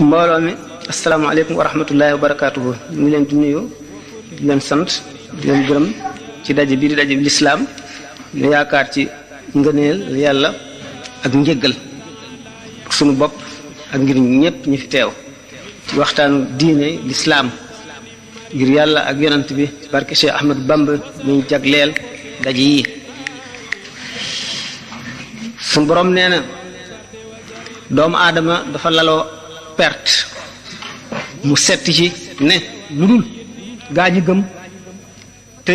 mbooloo mi asalaamaaleykum wa rahmatullahi wa barakaatuhu. ñu ngi leen di nuyu di leen sant di leen gërëm ci daje bi di daje bi lislaam ñu yaakaar ci ngëneel yàlla ak njëggal sunu bopp ak ngir ñëpp ñi fi teew ci waxtaanu diine lislaam ngir yàlla ak yonant bi barke Cheikh Ahmad Bamba ñu jagleel daje yi. sunu borom nee na doomu aadama dafa laloo perte mu setti ci ne lu dul gaa ñi gëm te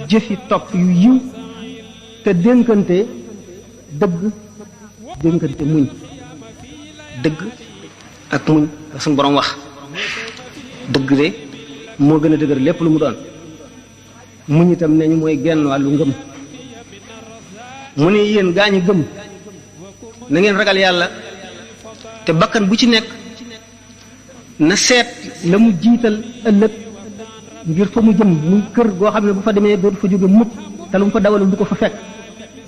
jëfi topp yu yiw te dénkante dëgg dénkante muñ dëgg ak muñ la suñu borom wax. dëgg de moo gën a dëgër lépp lu mu doon, muñ itam ne ñu mooy genn wàllu ngëm. mu ne yéen gaa ñi gëm na ngeen ragal yàlla te bakkan bu ci nekk na seet la mu jiital ëllëg ngir fa mu jëm muy kër goo xam ne bu fa demee dootu fa jóge mukk te lu mu fa dawalul du ko fa fekk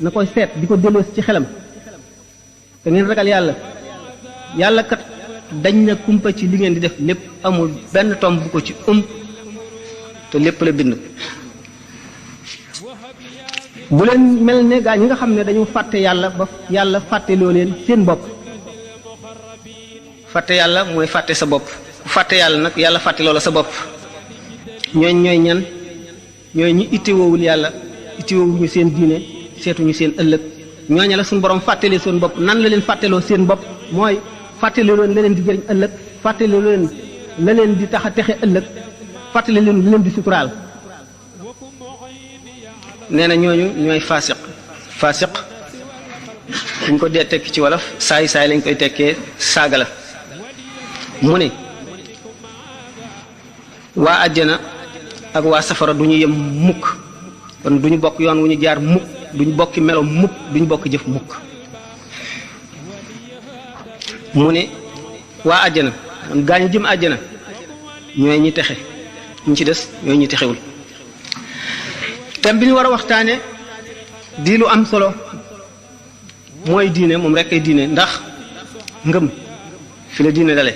na koy seet di ko delloosi ci xelam. te ngeen ragal yàlla, yàlla kat dañ na kumpa ci li ngeen di def lépp, amul benn tomb bu ko ci te lépp la bind. bu leen mel ne gaa ñi nga xam ne dañu fàtte yàlla ba yàlla fàtte loo leen seen bopp. fàtte yàlla mooy fàtte sa bopp, bu fàtte yàlla nag yàlla fàtte loola sa bopp. ñooy ñan ñooy ñi ittewoowul yàlla, ittewoowuñu seen diine, seetuñu seen ëllëg. ñooña la suñu borom fàttali seen bopp. nan la leen fàtteloo seen bopp? mooy fàttali leen la leen di jëriñ ëllëg, fàttali leen la leen di tax a texe ëllëg, fàttali leen la leen di suturaal. nee na ñooñu ñooy faasiq buñ ko dee tekki ci wolof saay lañ koy tekkee saaga la. mu ne waa àjjana ak waa safara du ñu yem mukk, kon du ñu bokk yoon wu ñu jaar mukk, duñu bokki melo mukk, duñu bokk jëf mukk. mu ne waa àjjana gaa ñu jëm àjjana ñooy ñi texe, ñu ci des ñooy ñi texewul. thème bi ñu war a waxtaane di lu am solo mooy diine, moom rek ay diine, ndax ngëm fi la diine dale.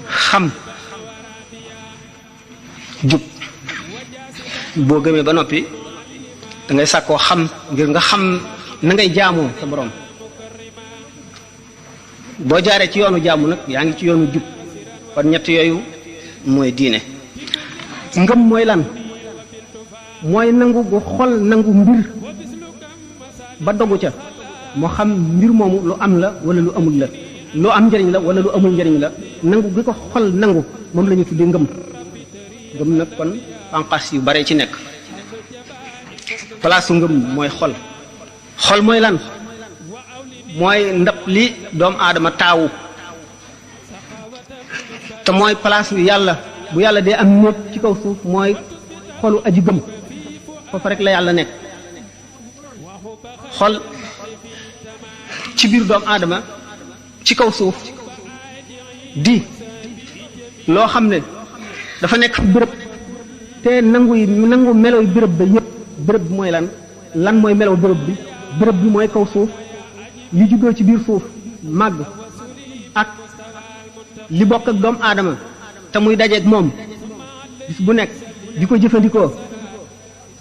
xam jub, boo gëmee ba noppi da ngay sàkkoo xam ngir nga xam na ngay jaamoo sa borom. boo jaaree ci yoonu jaamu nag yaa ngi ci yoonu jub. kon ñett yooyu mooy diine. ngëm mooy lan? mooy nangu gu xol nangu mbir ba dogu ca, moo xam mbir moomu lu am la wala lu amul la, lu am njëriñ la wala lu amul njëriñ la. nangu gi ko xol nangu moom la ñu tuddee ngëm. ngëm nag kon panqas yu bare ci nekk. palaasu ngëm mooy xol. xol mooy lan? mooy ndab li doomu aadama taawu, te mooy palaas yu yàlla. bu yàlla dee am néeg ci kaw suuf mooy xolu aji gëm, foofu rek la yàlla nekk. xol ci biir doomu aadama ci kaw suuf di loo xam ne dafa nekk fi béréb te nangu meloy béréb ba yépp. béréb bi mooy lan mooy melow béréb bi? béréb bi mooy kaw suuf, li juddoo ci biir suuf màgg ak li bokk ak doomu aadama te muy dajeeg moom bis bu nekk di ko jëfandikoo,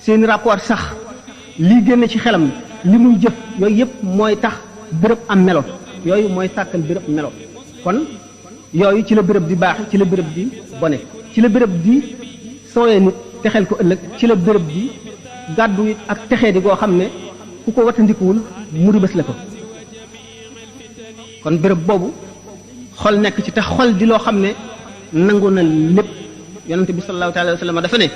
seeni rapport sax lii génn ci xelam, li muy jëf, yooyu yëpp mooy tax béréb am melo. yooyu mooy sàkkal béréb melo. kon yooyu ci la béréb di baax, ci la béréb di bone, ci la béréb di sooyee nit texel ko ëllëg, ci la béréb di gàddu it ak texee di goo xam ne ku ko watandikuwul mu ribës la ko. kon béréb boobu xol nekk ci te xol di loo xam ne nangu na lépp. yonente bi sallallahu alayhi wa sallam dafa ne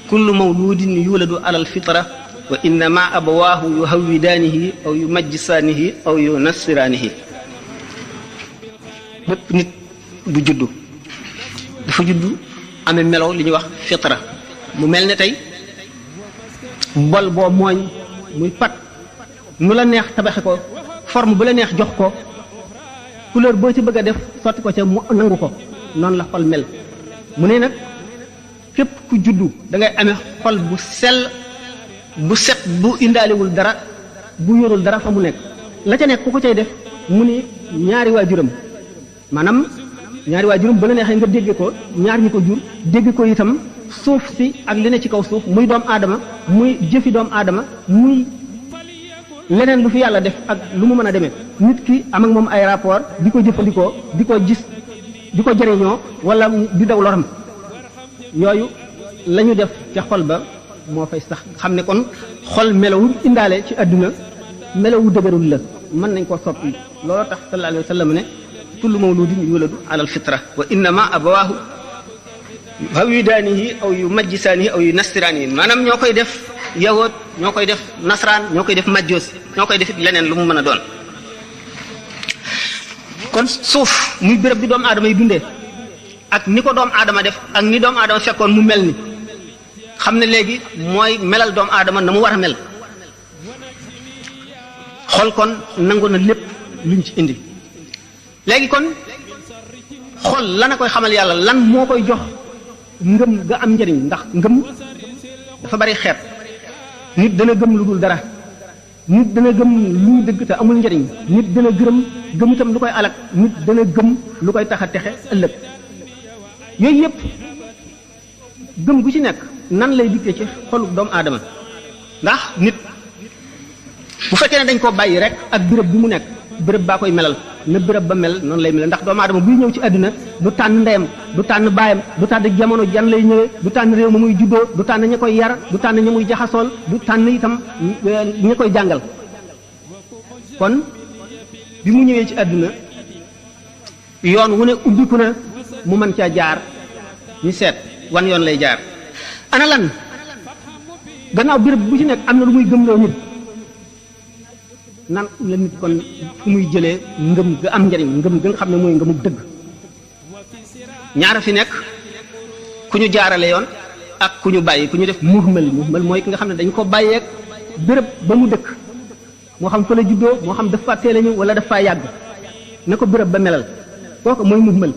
kullu mawludin yuladu ala alfitra wa innama abawaahu yuhawwidaanihi aw yumajjisaanihi aw yunassiraanihi. bépp nit bu juddu dafa juddu amee melaw li ñuy wax fitra. mu mel ne tey bol boo mooñ muy pat, nu la neex tabaxe ko, forme bu la neex jox ko, couleur boo ci bëgg a def sotti ko ca mu nangu ko. noonu la xol mel. mu ne nag képp ku juddu da ngay amee xol bu sell, bu set, bu indaalewul dara, bu yorul dara fa mu nekk. la ca nekk ku ko cay def mu ni ñaari waajuram maanaam ñaari waajuram ba la neexee nga dégge ko ñaar ñi ko jur dégg ko itam suuf si ak li ne ci kaw suuf muy doomu aadama muy jëfi doomu aadama muy leneen lu fi yàlla def ak lu mu mën a demee nit ki am ak moom ay rapport di ko jëfandikoo di ko gis di ko jëriñoo wala di daw loram yooyu la ñu def ca xol ba moo fay sax xam ne kon xol melawu indaale ci àdduna melawu dëgërul la mën nañ koo soppi loolu tax sallallahu alayhi wa sallam ne kullu mawludin yuladu ala alfitra wa innama abawaahu hawidaanihi aw yu majjisaanihi aw yu nasiraanihi maanaam ñoo koy def yawoot ñoo koy def nasraan ñoo koy def majjoos ñoo koy def it leneen lu mu mën a doon kon suuf muy béréb bi doomu aadama yi dundee ak ni ko doomu aadama def ak ni doomu aadama fekkoon mu mel ni xam ne léegi mooy melal doomu aadama na mu war a mel xol kon nangu na lépp luñ ci indi léegi kon xol lan a koy xamal yàlla lan moo koy jox ngëm ga am njëriñ ndax ngëm dafa bari xeet nit dana gëm lu dul dara nit dana gëm luy dëgg te amul njëriñ nit dana gëm itam lu koy alak nit dana gëm lu koy tax a texe ëllëg yooyu yëpp gëm gu ci nekk nan lay dikkee ci xolu doomu aadama ndax nit bu fekkee ne dañ koo bàyyi rek ak béréb bi mu nekk béréb baa koy melal na béréb ba mel noonu lay mel ndax doomu aadama buy ñëw ci àdduna du tànn ndeyam du tànn baayam du tànn jamono jan lay ñëwee du tànn réew ma muy juddoo du tànn ña koy yar du tànn ña muy jaxasool du tànn itam ña koy jàngal kon bi mu ñëwee ci àdduna yoon wu ne ubbiku na mu mën caa jaar ñu seet wan yoon lay jaar ana lan gannaaw béréb bu ci nekk am na lu muy gëmloo nit nan la nit kon fu muy jëlee ngëm ga am njariñ ngëm ga nga xam ne mooy ngëmu dëgg ñaara fi nekk ku ñu jaarale yoon ak ku ñu bàyyi ku ñu def muhmal mooy ki nga xam ne dañ ko bàyyeeg béréb ba mu dëkk moo xam fa la juddoo moo xam dafa teel a ñëw wala dafa yàgg na ko béréb ba melal kooku mooy muhmal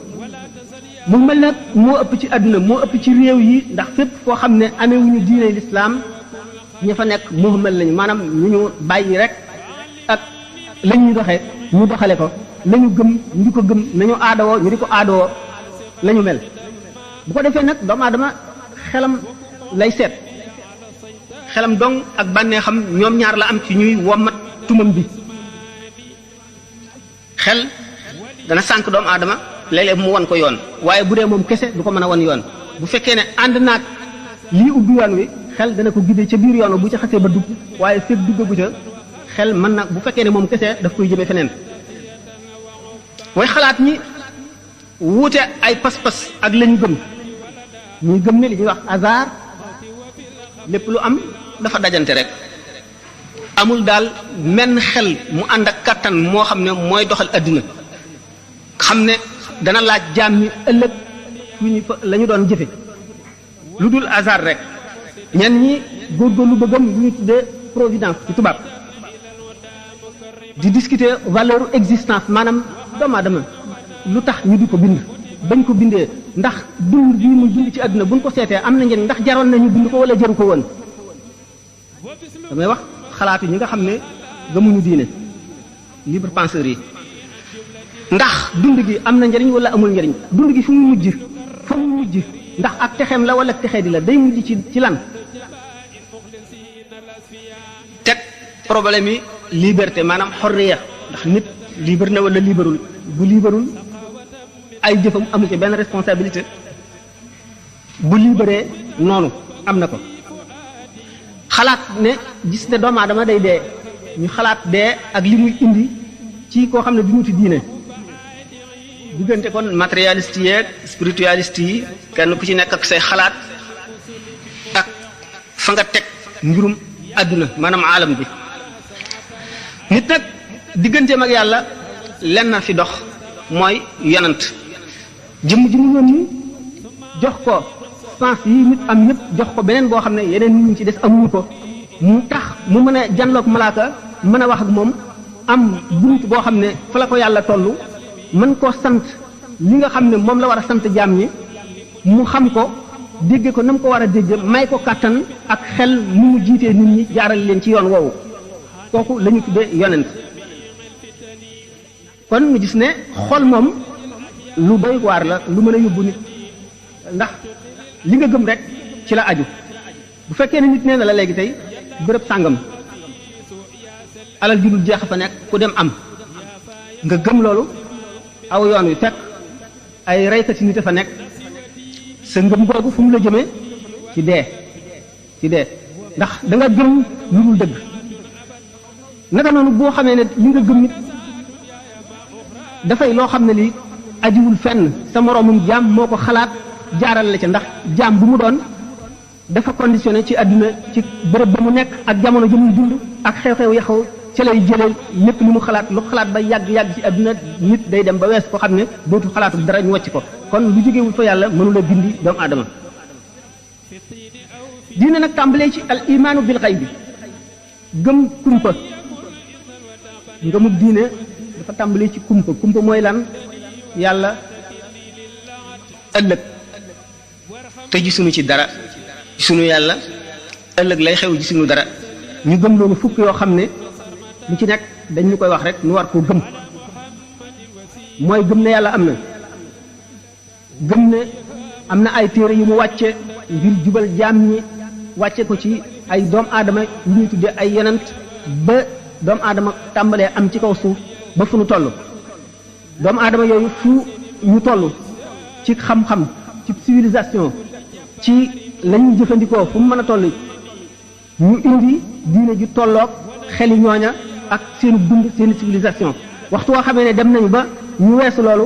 nag moo ëpp ci àdduna moo ëpp ci réew yi ndax fépp foo xam ne amewuñu diine lislaam ña fa nekk muhmal lañu maanaam ñu ñu bàyyi rek ak la ñuy doxee ñu doxale ko la ñu gëm ñu di ko gëm nañu aadawoo ñu di ko aadawoo la ñu mel bu ko defee nag doomu aadama xelam lay seet xelam dong ak bànnee xam ñoom ñaar la am ci ñuy wommat tumam bi xel dana sànk doomu aadama léeg-léeg mu wan ko yoon waaye bu dee moom kese du ko mën a wan yoon bu fekkee ne ànd naag lii ubbi yoon wi xel dana ko gidee ca biir yoon bu ca xasee ba dugg waaye fekk duggagu ca xel mën na bu fekkee ne moom kese daf koy jëmee feneen way xalaat ñi wuute ay pas-pas ak lañu gëm ñuy gëm ne li ñuy wax hasard lépp lu am dafa dajante rek amul daal menn xel mu ànd ak kattan moo xam ne mooy doxal adduna xam ne dana laaj jaam ñi ëllëg fu ñu fa la ñu doon jëfe lu dul hasard rek ñenn ñi góorgóorlu ba gëm lu ñu tuddee providence ci tubaab di discuter valeur existence maanaam doomu aadama lu tax ñu di ko bind bañ ko bindee ndax dund bii muy dund ci àdduna buñ ko seetee am na njëriñ ndax jaroon nañu bind ko wala jaru ko woon damay wax xalaatu ñi nga xam ne gëmuñu diine libre penseurs yi ndax dund gi am na njëriñ wala amul njëriñ dund gi fu mu mujj ndax ak texeem la wala texee di la day mujj ci lan teg problème yi liberté maanaam xorriya ndax nit libre na wala liberul bu liberul ay jëfam amu ci benn responsabilité bu libéré noonu am na ko xalaat ne gis ne doomu aadama day dee ñu xalaat dee ak li muy indi ci koo xam ne du muti diine diggante kon matérialiste yi ak spiritualiste yi kenn ku ci nekk ak say xalaat ak fa nga teg mbirum àdduna maanaam aalam bi nit nag digganteem ak yàlla lenn fi dox mooy yonant jëmm ji mu yónni jox ko sens yi nit am yëpp jox ko beneen boo xam ne yeneen nit ñi ci des amuñu ko mu tax mu mën a janloog malaaka mën a wax ak moom am bunt boo xam ne fa la ko yàlla tollu mën koo sant li nga xam ne moom la war a sant jaam ñi mu xam ko dégge ko na mu ko war a dégge may ko kàttan ak xel mu mu jiitee nit ñi jaaral leen ci yoon woowu kooku la ñu tuddee yonent kon nga gis ne xol moom lu doy waar la lu mën a yóbbu nit ndax li nga gëm rek ci la aju bu fekkee ne nit nee na la léegi tey bërëb sàngam alal ju dul jeex fa nekk ku dem am nga gëm loolu aw yoon wi fekk ay reykati nit a fa nekk sa ngëm googu fu mu la jëmee ci dee ndax da nga gëm lu dul dëgg naka noonu boo xamee ne li nga gëm nit dafay loo xam ne lii ajiwul fenn sa moroomum jaam moo ko xalaat jaaral la ca ndax jaam bu mu doon dafa conditionné ci àdduna ci bërëb ba mu nekk ak jamono ji muy dund ak xew-xew yaxaw ca lay jëlee lépp li mu xalaat lu xalaat ba yàgg ci àdduna nit day dem ba wees ko xam ne dootu xalaatu dara ñu wàcc ko kon lu jógewul fa yàlla mënula bindi doomu aadama diine nag tàmbalee ci al imaanu bil xaybi gëm kumpa ngëmub diine dafa tàmbalee ci kumpa mooy lan yàlla ëllëg te gisuñu ci dara gisuñu yàlla ëllëg lay xew gisuñu dara ñu gëm loolu fukk yoo xam ne lu ci nekk dañ ñu koy wax rek ñu war koo gëm mooy gëm ne yàlla am na gëm ne am na ay téere yu mu wàcce ngir jubal jaam ñi wàcce ko ci ay doom aadama yu ñuy tudde ay yonent ba doomu aadama tàmbalee am ci kaw suuf ba fu nu toll doomu aadama yooyu fu ñu toll ci xam-xam ci civilisation ci lañuy jëfandikoo fu mu mën a toll ñu indi diine ju tolloog xeli ñooña ak seenu dund seeni civilisation waxtu woo xamee ne dem nañu ba ñu weesu loolu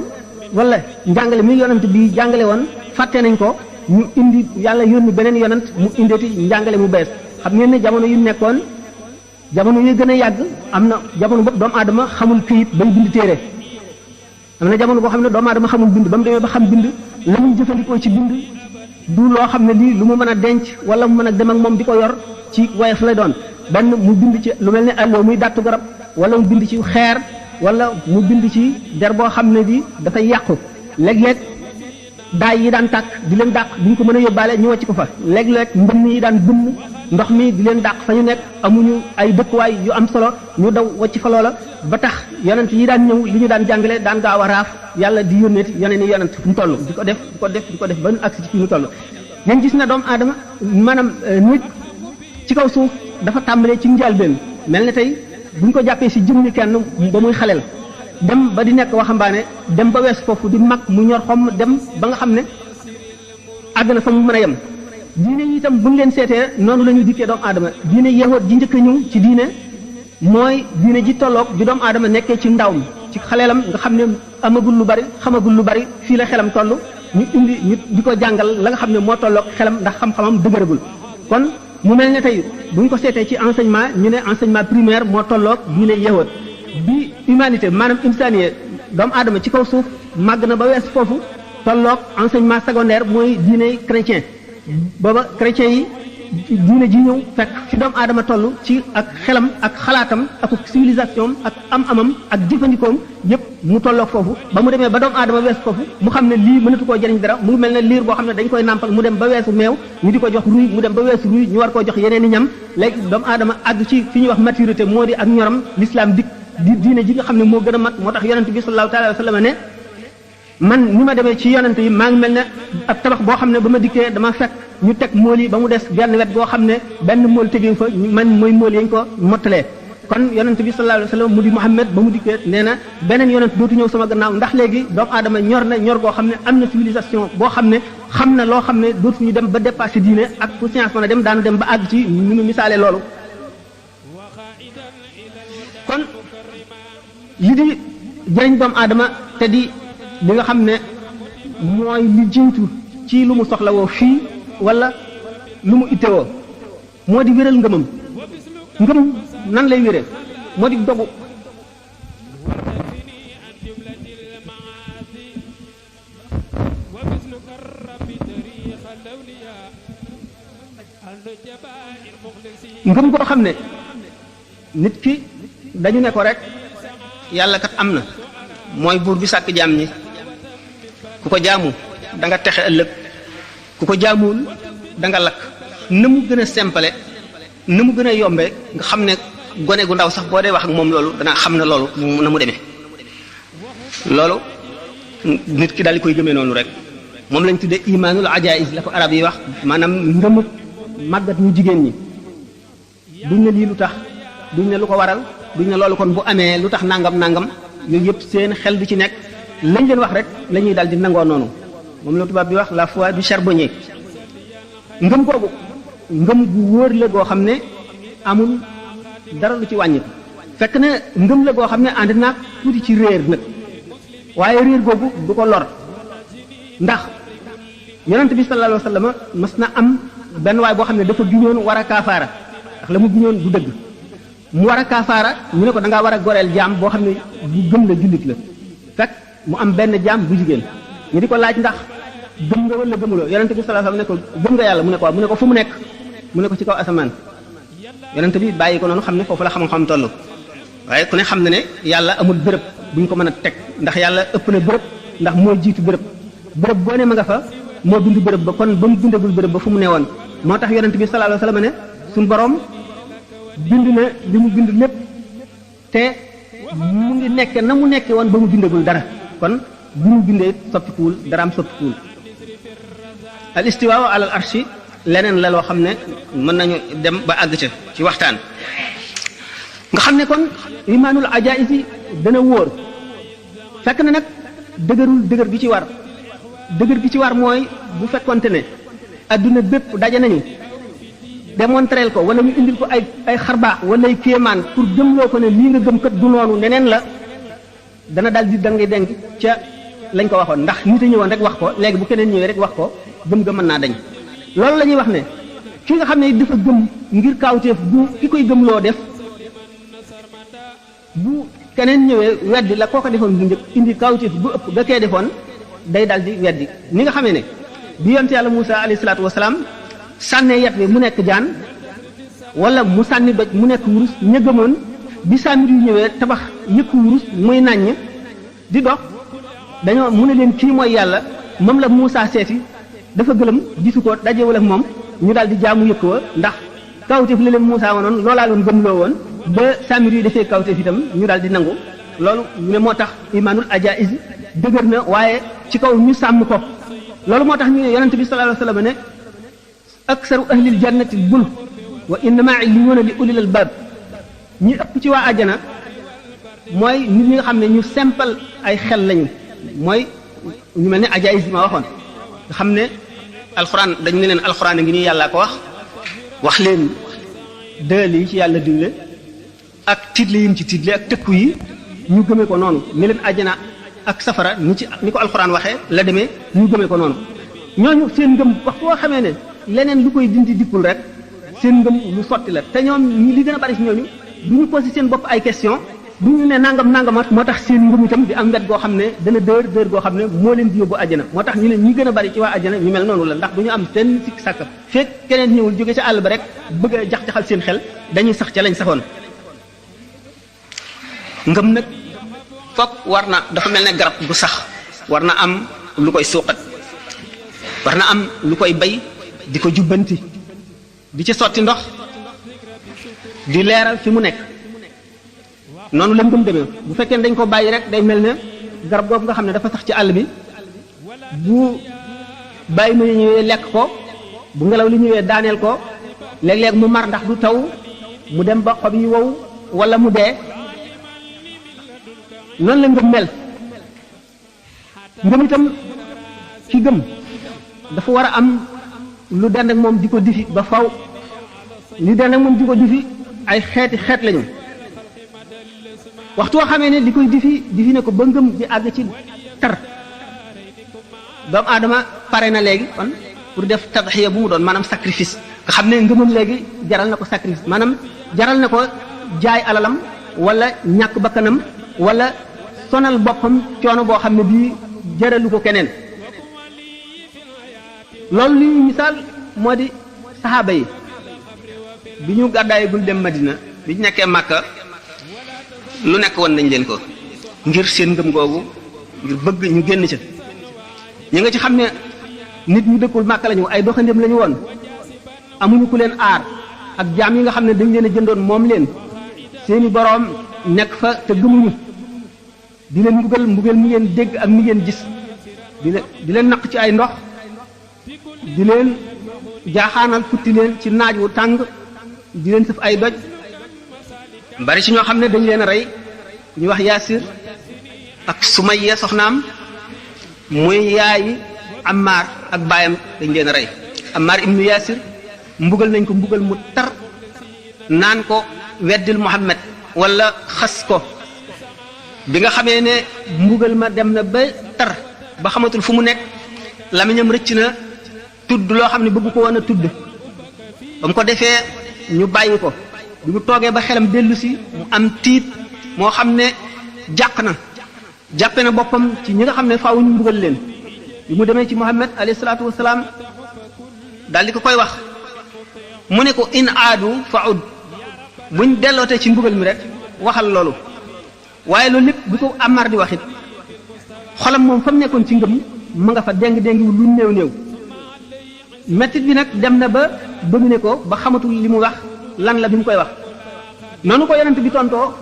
wala njàngale mi yonent bi jàngale woon fàtte nañ ko ñu indi yàlla yónni beneen yonent mu indeeti njàngale mu bees xam ngeen ne jamono yu nekkoon jamono yu gën a yàgg am na jamono bopp doomu aadama xamul këyit bay bind téere am na jamono boo xam ne doomu aadama xamul bind ba mu demee ba xam bind la muy jëfandikoo ci bind du loo xam ne lii lu mu mën a denc wala mu mën a dem ak moom di ko yor ci woyof lay doon benn mu bind ci lu mel ne àlloo muy dàttu garab wala mu bind ci xeer wala mu bind ci der boo xam ne bi dafay yàqu léeg-léeg daay yi daan tàkk di leen dàq duñ ko mën a yóbbaale ñu wàcc ko fa léeg-léeg mbënn yi daan bënn ndox mi di leen dàq fa ñu nekk amuñu ay dëkkuwaay yu am solo ñu daw wàcc fa loola ba tax yonent yi daan ñëw li ñu daan jàngale daan gaaw a raaf yàlla di yónneeti yeneen i yonent fu mu toll di ko def ba nu agsi ci fi mu toll ngeen gis na doomu aadama maanaam nit ci kaw suuf dafa tàmbalee ci njëlbéen mel ne tey buñ ko jàppee si jëmmi kenn ba muy xaleel dem ba di nekk waxambaane dem ba wees foofu di mag mu ñor xom dem ba nga xam ne àgg na fa mu mën a yem diine yi itam buñ leen seetee noonu la ñuy dikkee doomu aadama diine yahood ji njëkk a ñëw ci diine mooy diine ji tolloog ji doomu aadama nekkee ci ndaw mi ci xaleelam nga xam ne amagul lu bari xamagul lu bari fii la xelam toll ñu indi ñu di ko jàngal la nga xam ne moo tolloog xelam ndax xam-xamam dëgëragul kon mu mel ne tey buñ ko seetee ci enseignement ñu ne enseignement primaire moo tolloog diine yahood bi humanité maanaam insaniye doomu aadama ci kaw suuf màgg na ba wees foofu tolloog enseignement secondaire mooy diine chrétien booba chrétien yi diine ji ñëw fekk fi doomu aadama toll ci ak xelam ak xalaatam ak civilisation ak am-amam ak jëfandikoom yépp mu tolloog foofu ba mu demee ba doomu aadama wees foofu mu xam ne lii mënatu koo jëriñ dara mu ngi mel ne liir boo xam ne dañ koy nàmpal mu dem ba weesu meew ñu di ko jox ruy mu dem ba weesu ruy ñu war koo jox yeneen i ñam léegi doomu aadama àgg ci fi ñuy wax maturité moo di ak ñoram l'islam dik di diine ji nga xam ne moo gën a mat moo tax yonent bi sallallahu taala wa sallam ne man ni ma demee ci yonent yi maa ngi mel ne ab tabax boo xam ne ba ma dikkee dama fekk ñu teg mool yi ba mu des genn wet goo xam ne benn mool tegee fa man mooy mool yañ ko mottalee kon yonent bi sallallahu alayhi wa sallam mu di Muhammad ba mu dikkee nee na beneen yonent dootu ñëw sama gannaaw ndax léegi doomu aadama ñor na ñor goo xam ne am na civilisation boo xam ne xam na loo xam ne dootuñu dem ba dépassé diine ak fu science mën a dem daanu dem ba àgg ci ñu nu misaale loolu kon li di jëriñ doomu aadama te di li nga xam ne mooy li jiitu ci lu mu soxlawoo fii wala lu mu ittewoo moo di wéral ngëmam ngëm nan lay wéree moo di dogu ngëm koo xam ne nit ki dañu ne ko rek yàlla kat am na mooy buur bi sàkk jaam ñi ku ko jaamu da nga texe ëllëg ku ko jaamuwul da nga lakk na mu gën a simple na mu gën a yombe nga xam ne gone gu ndaw sax boo dee wax ak moom loolu dana xam ne loolu na mu demee loolu nit ki daal di koy gëmee noonu rek moom lañ tuddee imaanul ajaiz la ko arab yi wax maanaam ngëmu màggat ñu jigéen ñi duñ ne lii lu tax duñ ne lu ko waral duñ ne loolu kon bu amee lu tax nangam nangam yooyu yëpp seen xel du ci nekk lañ leen wax rek la ñuy daal di nangoo noonu moom la tubaab bi wax la foi du charbonnier ngëm googu ngëm gu wóor la goo xam ne amul dara lu ci wàññi fekk na ngëm la goo xam ne ànd naag tuuti ci réer nag waaye réer googu du ko lor ndax yonent bi sallallahu alayhi wa sallam mas na am benn waay boo xam ne dafa giñoon war a kaafaara ndax la mu giñoon du dëgg mu war a kaafaara ñu ne ko da ngaa war a goreel jaam boo xam ne bu gëm la jullit la fekk mu am benn jaam bu jigéen ñu di ko laaj ndax gëm nga wala gëmuloo yonent bi sallallahu alayhi wa sallam ne ko gëm nga yàlla mu ne ko waaw mu ne ko fu mu nekk mu ne ko ci kaw asamaan yonent bi bàyyi ko noonu xam ne foofu la xam-xam toll waaye ku ne xam na ne yàlla amul bërëb bu ñu ko mën a teg ndax yàlla ëpp na bërëb ndax moo jiitu bërëb bërëb boo ne ma nga fa moo bind bërëb ba kon ba mu bindagul bërëb ba fu mu ne woon moo tax yonent bi sallallahu alayhi wa sallam ne suñu borom bind na li mu bind lépp te mu ngi nekke na mu nekke woon ba mu bindagul dara kon bu mu bindee soppikuwul dara am soppikuwul al istiwaa ala al arshi leneen la loo xam ne mën nañu dem ba àgg ca ci waxtaan nga xam ne kon imaanul ajaiz yi dana wóor fekk na nag dëgërul dëgër gi ci war dëgër gi ci war mooy bu fekkonte ne adduna bépp daje nañu démontreel ko wala ñu indil ko ay xarbaax wala ay kéemaan pour gëmloo ko ne lii nga gëm kat du noonu neneen la dana daal di dangi denk ca lañ ko waxoon ndax nit a ñëwoon rek wax ko léegi bu keneen ñëwee rek wax ko gëm-gëm mën naa dañ loolu la ñuy wax ne ki nga xam ne dafa gëm ngir kaawteef bu ki koy gëmloo def bu keneen ñëwee weddi la kooko defoon bu njëkk indi kaawteef bu ëpp ga kee defoon day dal di weddi ni nga xamee ne bi yonent yàlla Muusaa alayhi salaatu wasalaam sànnee yet bi mu nekk jaan wala mu sànni doj mu nekk wurus ña gëmoon bi saamir yu ñëwee tabax yëkku wurus muy nàññ di dox dañoo mu ne leen kii mooy yàlla moom la Muusaa seeti dafa gëlëm gisu ko dajewul ak moom ñu daal di jaamu yëkk wa ndax kawteef la leen Muusaa wanoon loolaa loon gëmloo woon ba saamir yi defee kawteef itam ñu daal di nangu loolu ñu ne moo tax imaanul ajaiz dëgër na waaye ci kaw ñu sàmm ko loolu moo tax ñu ne yonente bi sallallahu alayhi wa sallam ne aksaru ahlil jannati bul wa innama illiyuuna li ulil albab ñi ëpp ci waa àjjana mooy nit ñi nga xam ne ñu simple ay xel lañu mooy ñu mel ne ajaiz ma waxoon nga xam ne alxuraan dañ ne leen alxuraan a ngi nii yàllaa ko wax leen dël yi ci yàlla digle ak tiitle yi ci tiitle ak tëkku yi ñu gëmee ko noonu ne leen àjjana ak safara ni ko alxuraan waxee la demee ñu gëmee ko noonu ñooñu seen ngëm waxtu woo xamee ne leneen lu koy dindi dikkul rek seen ngëm lu sotti la te ñoom li gën a bari ci ñooñu du ñu posé seen bopp ay question du ñu ne nangam nangamat moo tax seen ngëm itam di am wet goo xam ne dana dër goo xam ne moo leen di yóbbu àjjana moo tax ñu ne ñi gën a bari ci waa àjjana ñu mel noonu la ndax du ñu am seen sikk sàkk fekk keneen ñëwul jóge ca àll ba rek bëgg a jax-jaxal seen xel dañuy sax ca lañ saxoon ngëm nag fokk war na dafa mel ne garab bu sax war na am lu koy suuqat war na am lu koy bay di ko jubbanti di ci sotti ndox di leeral fi mu nekk noonu la ngëm demee bu fekkee dañ ko bàyyi rek day mel ne garab googu nga xam ne dafa sax ci àll bi bu bàyyi ma ñëwee lekk ko bu ngelaw li ñëwee daaneel ko léeg-léeg mu mar ndax du taw mu dem ba xob yi wow wala mu dee noonu la ngëm mel ngëm itam ci gëm dafa war a am lu dend ak moom di ko difi ba faw li dend ak moom di ko difi ay xeeti xeet lañu waxtu woo xamee ne li koy difi ne ko ba ngëm di àgg ci tar doomu aadama pare na léegi kon pour def tadxiya bu mu doon maanaam sacrifice nga xam ne ngëmam léegi jaral na ko sacrifice maanaam jaral na ko jaay alalam wala ñàkk bakkanam wala sonal boppam coono boo xam ne bii jaralu ko keneen loolu li misaal moo di saxaaba yi bi ñu gàddaay gul dem Madina bi ñu nekkee Màkka lu nekk woon nañ leen ko ngir seen ngëm googu ngir bëgg ñu génn ca ñi nga ci xam ne nit ñu dëkkul Màkka lañu ay doxandéem lañu woon amuñu ku leen aar ak jaam yi nga xam ne dañ leen a jëndoon moom leen seeni boroom nekk fa te gëmuñu di leen mbugal mi ngeen dégg ak mi ngeen gis di leen naq ci ay ndox di leen jaaxaanal futti leen ci naaj wu tàng di leen sëf ay doj bari ci ñoo xam ne dañ leen a rey ñu wax Yaasir ak Sumayya soxnaam muy yaayi Ammar ak baayam dañ leen a rey Ammar ibnu Yaasir mbugal nañ ko mbugal mu tar naan ko weddil Muhammad wala xas ko bi nga xamee ne mbugal ma dem na ba tar ba xamatul fu mu nekk lamiñam rëcc na tudd loo xam ne bëgg ko woon a tudd ba mu ko defee ñu bàyyi ko bi mu toogee ba xelam dellu si mu am tiit moo xam ne jàq na jàppe na boppam ci ñi nga xam ne faaw ñu mbugal leen bi mu demee ci Muhammad alayhi salaatu wasalaam daal di ko koy wax mu ne ko in aadu fa ud buñ dellootee ci mbugal mi rek waxal loolu waaye loolu lépp bi ko Ammar di waxit xolam moom fa mu nekkoon ci ngëm ma nga fa déng-déngiwu lu néew mettit bi nag dem na ba bëgg ne ko ba xamatul li mu wax lan la bi mu koy wax noonu ko yonent bi tontoo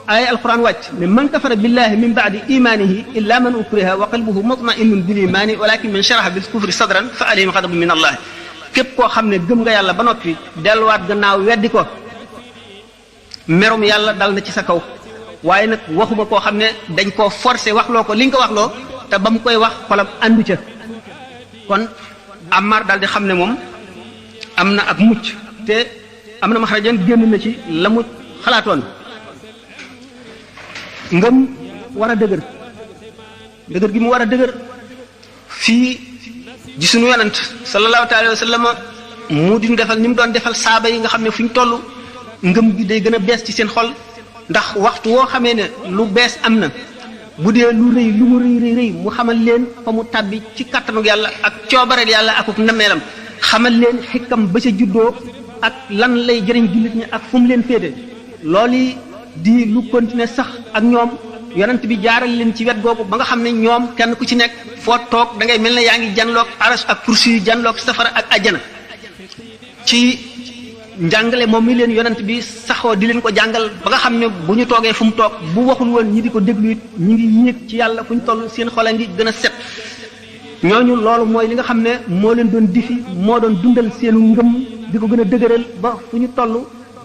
ay alquran wàcc ne man kafara billahi min ba'di imanihi illa man ukriha wa qalbuhu mutma'innun bil imani walakin man sharaha bil kufri sadran fa alayhim ghadabun min allah képp koo xam ne gëm nga yàlla ba noppi delluwaat gannaaw weddi ko merum yàlla dal na ci sa kaw waaye nag waxuma koo xam ne dañ koo forcé waxloo ko li nga ko waxloo te ba mu koy wax xolam àndu ca kon Ammar daal di xam ne moom am na ak mucc te am na maxrajan génn na ci la mu xalaatoon ngëm war a dëgër gi mu war a dëgër fii ji sunu yonent sallallahu taala wa sallam mu di defal ni mu doon defal saaba yi nga xam ne fu ñu toll ngëm gi day gën a bees ci seen xol ndax waxtu woo xamee ne lu bees am na bu dee lu rëy lu mu rëy mu xamal leen fa mu tàbbi ci kàttanug yàlla ak coobareel yàlla akuk nameelam xamal leen xikkam ba ca juddoo ak lan lay jëriñ jullit ñi ak fu mu leen féete loolu di lu continuer sax ak ñoom yonent bi jaaral leen ci wet googu ba nga xam ne ñoom kenn ku ci nekk foo toog da ngay mel ne yaa ngi janloog aras ak kursi yu janloog safara ak ajjana ci njàngale moom mi leen yonent bi saxoo di leen ko jàngal ba nga xam ne bu ñu toogee fu mu toog bu waxul woon ñi di ko déglu it ñi ngi yéeg ci yàlla fu ñu toll seen xol a ngi gën a set ñooñu loolu mooy li nga xam ne moo leen doon difi moo doon dundal seenu ngëm di ko gën a dëgëral ba fu ñu toll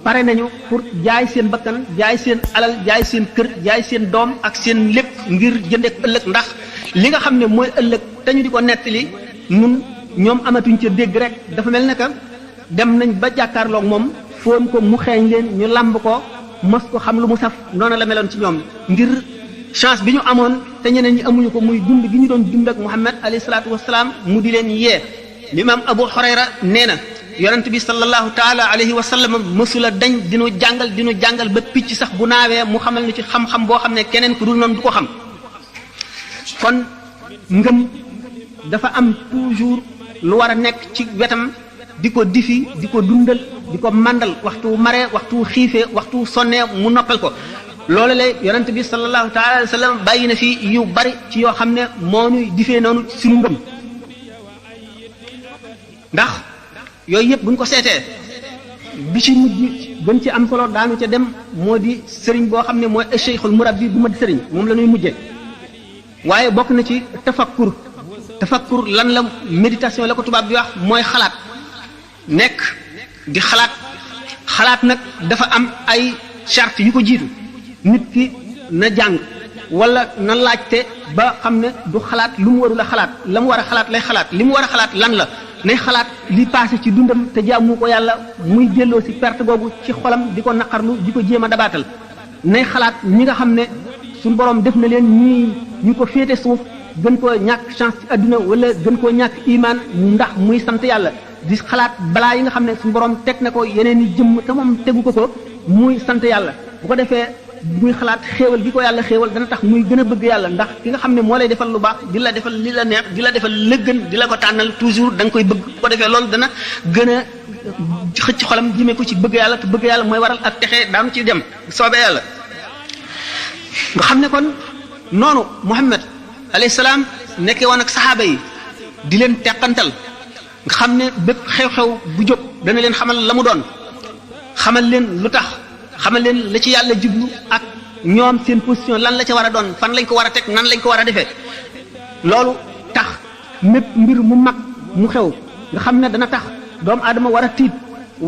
pare nañu pour jaay seen bakkan jaay seen alal jaay seen kër jaay seen doom ak seen lépp ngir jëndeek ëllëg ndax li nga xam ne mooy ëllëg te ñu di ko nettali nun ñoom amatuñ ca dégg rek dafa mel ne que dem nañ ba jàkkaarloog moom foon ko mu xeeñ leen ñu làmb ko mos ko xam lu mu saf noonu la meloon ci ñoom ngir chance bi ñu amoon te ñeneen ñi amuñu ko muy dund gi ñu doon dund ak Muhammad alayhi salaatu wasalaam mu di leen yee limaam Abu Hurayra nee na yonent bi sallallahu taala alayhi wa sallam mësula dañ dinu jàngal ba picc sax bu naawee mu xamal ni ci xam-xam boo xam ne keneen ku dul noonu du ko xam kon ngëm dafa am toujours lu war a nekk ci wetam di ko difi di ko dundal di ko màndal waxtu maree waxtu xiifee waxtu sonnee mu noppal ko loolu la yonent bi sallallahu taala alayhi wa sallam bàyyi na fi yu bari ci yoo xam ne moo ñuy difee noonu suñu ngëm ndax yooyu yëpp bu ñu ko seetee bi ci mujj gën ci am solo daanu ca dem moo di sëriñ boo xam ne mooy cheikhul murabbi bu ma di sëriñ moom la ñuy mujje waaye bokk na ci tafakkur lan la méditation la ko tubaab bi wax mooy xalaat nekk di xalaat nag dafa am ay charte yu ko jiitu nit ki na jàng wala na laajte ba xam ne du xalaat lu mu warul a xalaat la mu war a xalaat lay xalaat li mu war a xalaat lan la nay xalaat li passé ci dundam te jaamu ko yàlla muy delloo si perte googu ci xolam di ko naqarlu di ko jéem a dabaatal nay xalaat ñi nga xam ne suñu borom def na leen ñi ko féete suuf gën koo ñàkk chance ci adduna wala gën koo ñàkk iman ndax muy sant yàlla di xalaat balaa yi nga xam ne suñu borom teg na ko yeneen i jëmm te moom tegu ko muy sant yàlla bu ko defee muy xalaat xéewal gi ko yàlla xéewal dana tax muy gën a bëgg yàlla ndax ki nga xam ne moo lay defal lu baax di la defal li la neex di la defal lëggën di la ko tànnal toujours da nga koy bëgg bu ko defee loolu dana gën a xëcc xolam jëmee ko ci bëgg yàlla te bëgg yàlla mooy waral ak texe daanu ci dem soobee yàlla nga xam ne kon noonu Muhammad alayhi salaam nekkee woon ak saxaaba yi di leen teqantal nga xam ne bépp xew-xew bu jóg dana leen xamal la mu doon xamal leen lu tax xamal leen la ci yàlla jublu ak ñoom seen position lan la ca war a doon fan lañ ko war a teg nan lañ ko war a defee loolu tax mépp mbir mu mag mu xew nga xam ne dana tax doomu aadama war a tiit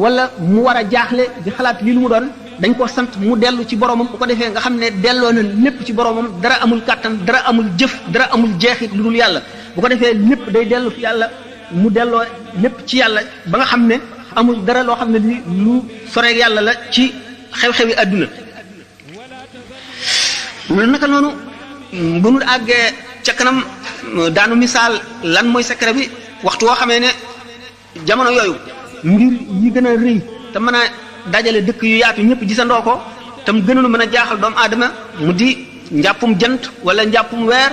wala mu war a jaaxle di xalaat lii lu mu doon dañ ko sant mu dellu ci boromam bu ko defee nga xam ne delloo na lépp ci boromam dara amul kàttan dara amul jëf dara amul jeexit lu dul yàlla bu ko defee lépp day dellu fi yàlla mu delloo lépp ci yàlla ba nga xam ne amul dara loo xam ne li lu soreeg yàlla la ci xew-xewi àdduna naka noonu bu nu àggee ca kanam daanu misaal lan mooy secret bi waxtu woo xamee ne jamono yooyu mbir yi gën a rëy te mën a dajale dëkk yu yaatu ñëpp gisandoo ko tam gënoon mën a jaaxal doomu aadama mu di njàppum jant wala njàppum weer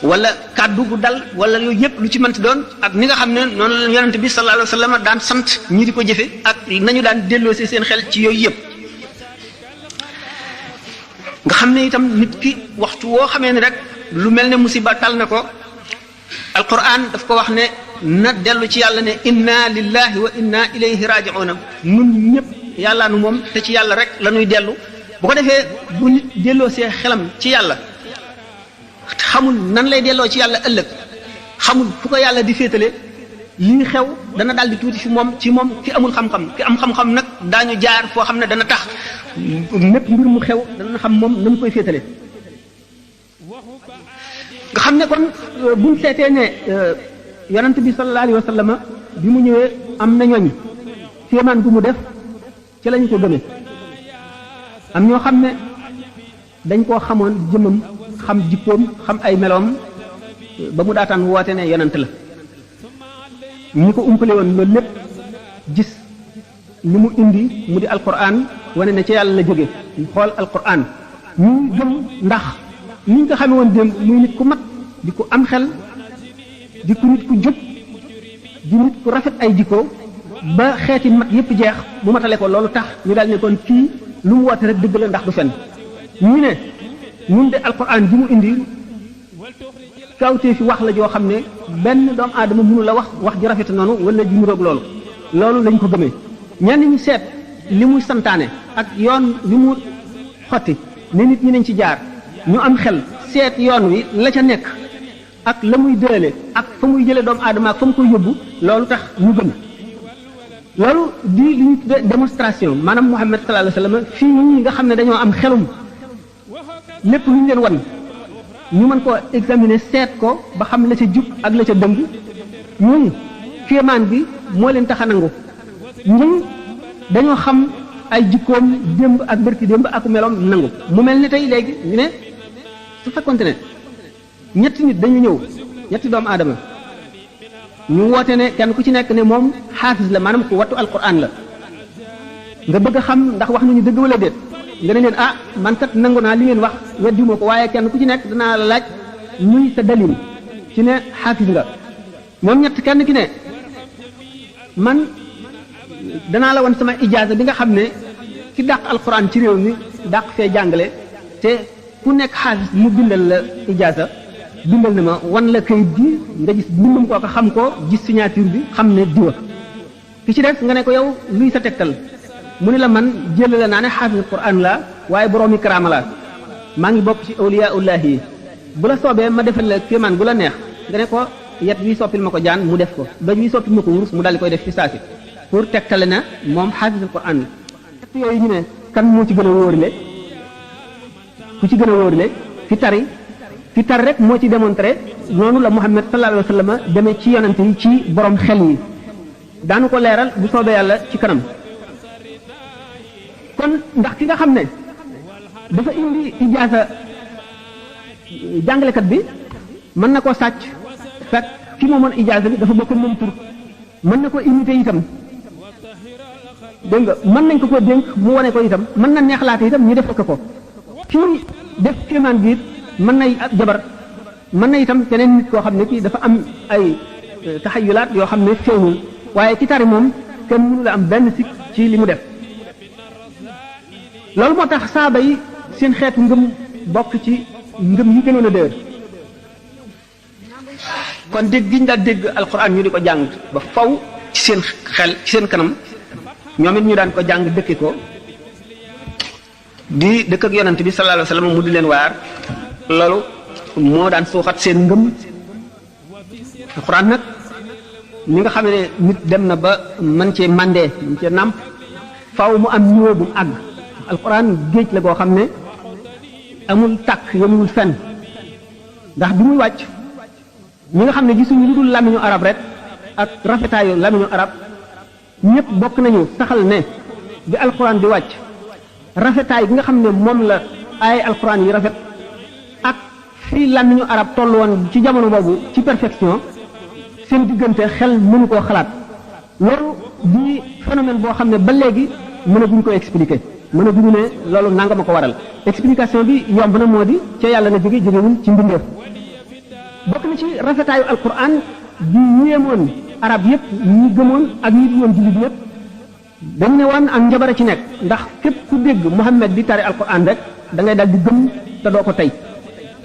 wala kàddu gu dal wala yooyu yëpp lu ci mënti doon ak ni nga xam ne noonu la yonent bi sallallahu alayhi wa sallam daan sant ñi di ko jëfe ak nañu daan delloosi seen xel ci yooyu yëpp nga xam ne itam nit ki waxtu woo xamee ne rek lu mel ne musiba tal na ko alquran daf ko wax ne na dellu ci yàlla ne inna lillahi wa inna ilayhi raji'una nun ñëpp yàllaa nu moom te ci yàlla rek la ñuy dellu bu ko defee bu nit delloo see xelam ci yàlla xamul nan lay delloo ci yàlla ëllëg xamul fu ko yàlla di féetale lii xew dana daal di tuuti fi moom ci moom ki amul xam-xam ki am xam-xam nag daañu jaar foo xam ne dana tax mépp mbir mu xew dana xam moom na mu koy féetale nga xam ne kon buñ seetee ne yonent bi sallallahu alayhi wa sallam bi mu ñëwee am na ñooñ kéemaan bu mu def ci lañu ko gëmee am ñoo xam ne dañ koo xamoon jëmmam xam jikkoom xam ay meloom ba mu daataan woote ne yonent la ñi ko umpale woon loolu lépp gis li mu indi mu di alquran wane ne ci yàlla la jóge ñu xool alquran ñu gëm ndax ni ñu ko xamee woon démb muy nit ku mat di ko am xel di ko nit ku jub di nit ku rafet ay jikko ba xeeti mat yépp jeex mu matale ko loolu tax ñu daal ne kon kii lu mu woote rek dëgg la ndax du fen ñu ne ñun de alquran ji mu indi kawtee fi wax la joo xam ne benn doomu aadama mënu la wax ji rafet noonu wala ji mu roog loolu lañ ko gëmee ñenn ñi seet li muy santaane ak yoon li mu xotti ne nit ñi nañ ci jaar ñu am xel seet yoon wi la ca nekk ak la muy dële ak fa muy jële doomu aadama ak fa mu koy yóbbu loolu tax ñu gëm loolu di li ñu tudde démonstration maanaam Muhammad sallallahu alayhi wa sallam fii ñi nga xam ne dañoo am xelum lépp lu ñu leen wan ñu mën koo examiner seet ko ba xam la ca jub ak la ca dëng ñun kéemaan bi moo leen tax a nangu ñun dañoo xam ay jikkoom démb ak bërki démb ak meloom nangu mu mel ni tey léegi ñu ne su fekkonte ne ñetti nit dañu ñëw ñetti doomu aadama ñu woote ne kenn ku ci nekk ne moom xaafis la maanaam ku wattu alquran la nga bëgg a xam ndax wax nañu dëgg wala déet nga ne leen ah man kat nangu naa li ngeen wax weddiwuma ko waaye kenn ku ci nekk danaa la laaj ñuy sa dalil ci ne xaafis nga moom ñett kenn ki ne man danaa la wan sama ijaaza bi nga xam ne ki dàq alquran ci réew mi dàq fee jàngale te ku nekk xaafis mu bindal la ijaaza bindal na ma wan la kayit gi nga gis bindum kooka xam ko gis signature bi xam ne diwa ki ci des nga ne ko yow luy sa tegtal mu ne la man jël la naa ne xaafis alquran la waaye boroomi karaama la maa ngi bokk ci awliyaullahi yi bu la soobee ma defal la kéemaan bu la neex nga ne ko yet wi soppil ma ko jaan mu def ko doj wi soppil ma ko wurus mu daldi koy def fi saasi pour tegtale na moom xaafis alquran la teg yooyu ñu ne kan moo ci gën a wóorile ku ci gën a wóorile fi tar rek moo ci démontré noonu la Muhammad sallallahu alayhi wa sallam demee ci yonante yi ci borom xel yi daanu ko leeral bu soobee yàlla ci kanam kon ndax ki nga xam ne dafa indi ijaasa jàngalekat bi mën na koo sàcc fekk ki moomoon ijaasa bi dafa bokk moom tur mën na ko imité itam dégg nga mën nañ ko dénk mu wane ko itam mën na neexlaate itam ñu def ko kii def kéemaan gi mën nay ak jabar mën na itam keneen nit koo xam ne kii dafa am ay taxayulaat yoo xam ne feeñul waaye ki tari moom kenn mënu la am benn sikk ci li mu def loolu moo tax saaba yi seen xeetu ngëm bokk ci ngëm yi gënoon a dëgër kon dégg gi ñu daan dégg alxuraan ñu di ko jàng ba faw ci seen xel ci seen kanam ñoom it ñu daan ko jàng dëkke ko di dëkk ak yonent bi sallallahu alayhi wasallam mu di leen waar loolu moo daan suuxat seen ngëm. alxuraan nag ni nga xam ne nit dem na ba man cee mandee man cee nàmp faaw mu am niveau bu mu àgg. alxuraan géej la goo xam ne amul tàkk yemul fenn ndax bi muy wàcc ñi nga xam ne gisuñu lu dul làmmiñu arab rek ak rafetaayu làmmiñu arab ñëpp bokk nañu saxal ne bi alxuraan di wàcc rafetaay bi nga xam ne moom la ay alxuraan yi rafet ak fii làmmiñu arab toll woon ci jamono boobu ci perfection seen diggante xel mënu koo xalaat loolu di phénomène boo xam ne ba léegi mënaguñ ko expliquer mënaguñu ne loolu nanga ma ko waral explication bi yomb na moo di ca yàlla na jógewul ci mbindeef bokk na ci rafetaayu alquran di yéemoon arab yépp ñi gëmoon ak ñi di woon jullit ñépp dañ ne woon ak njabara ci nekk ndax képp ku dégg Muhammad di tari alquran rek da ngay dal di gëm te doo ko tey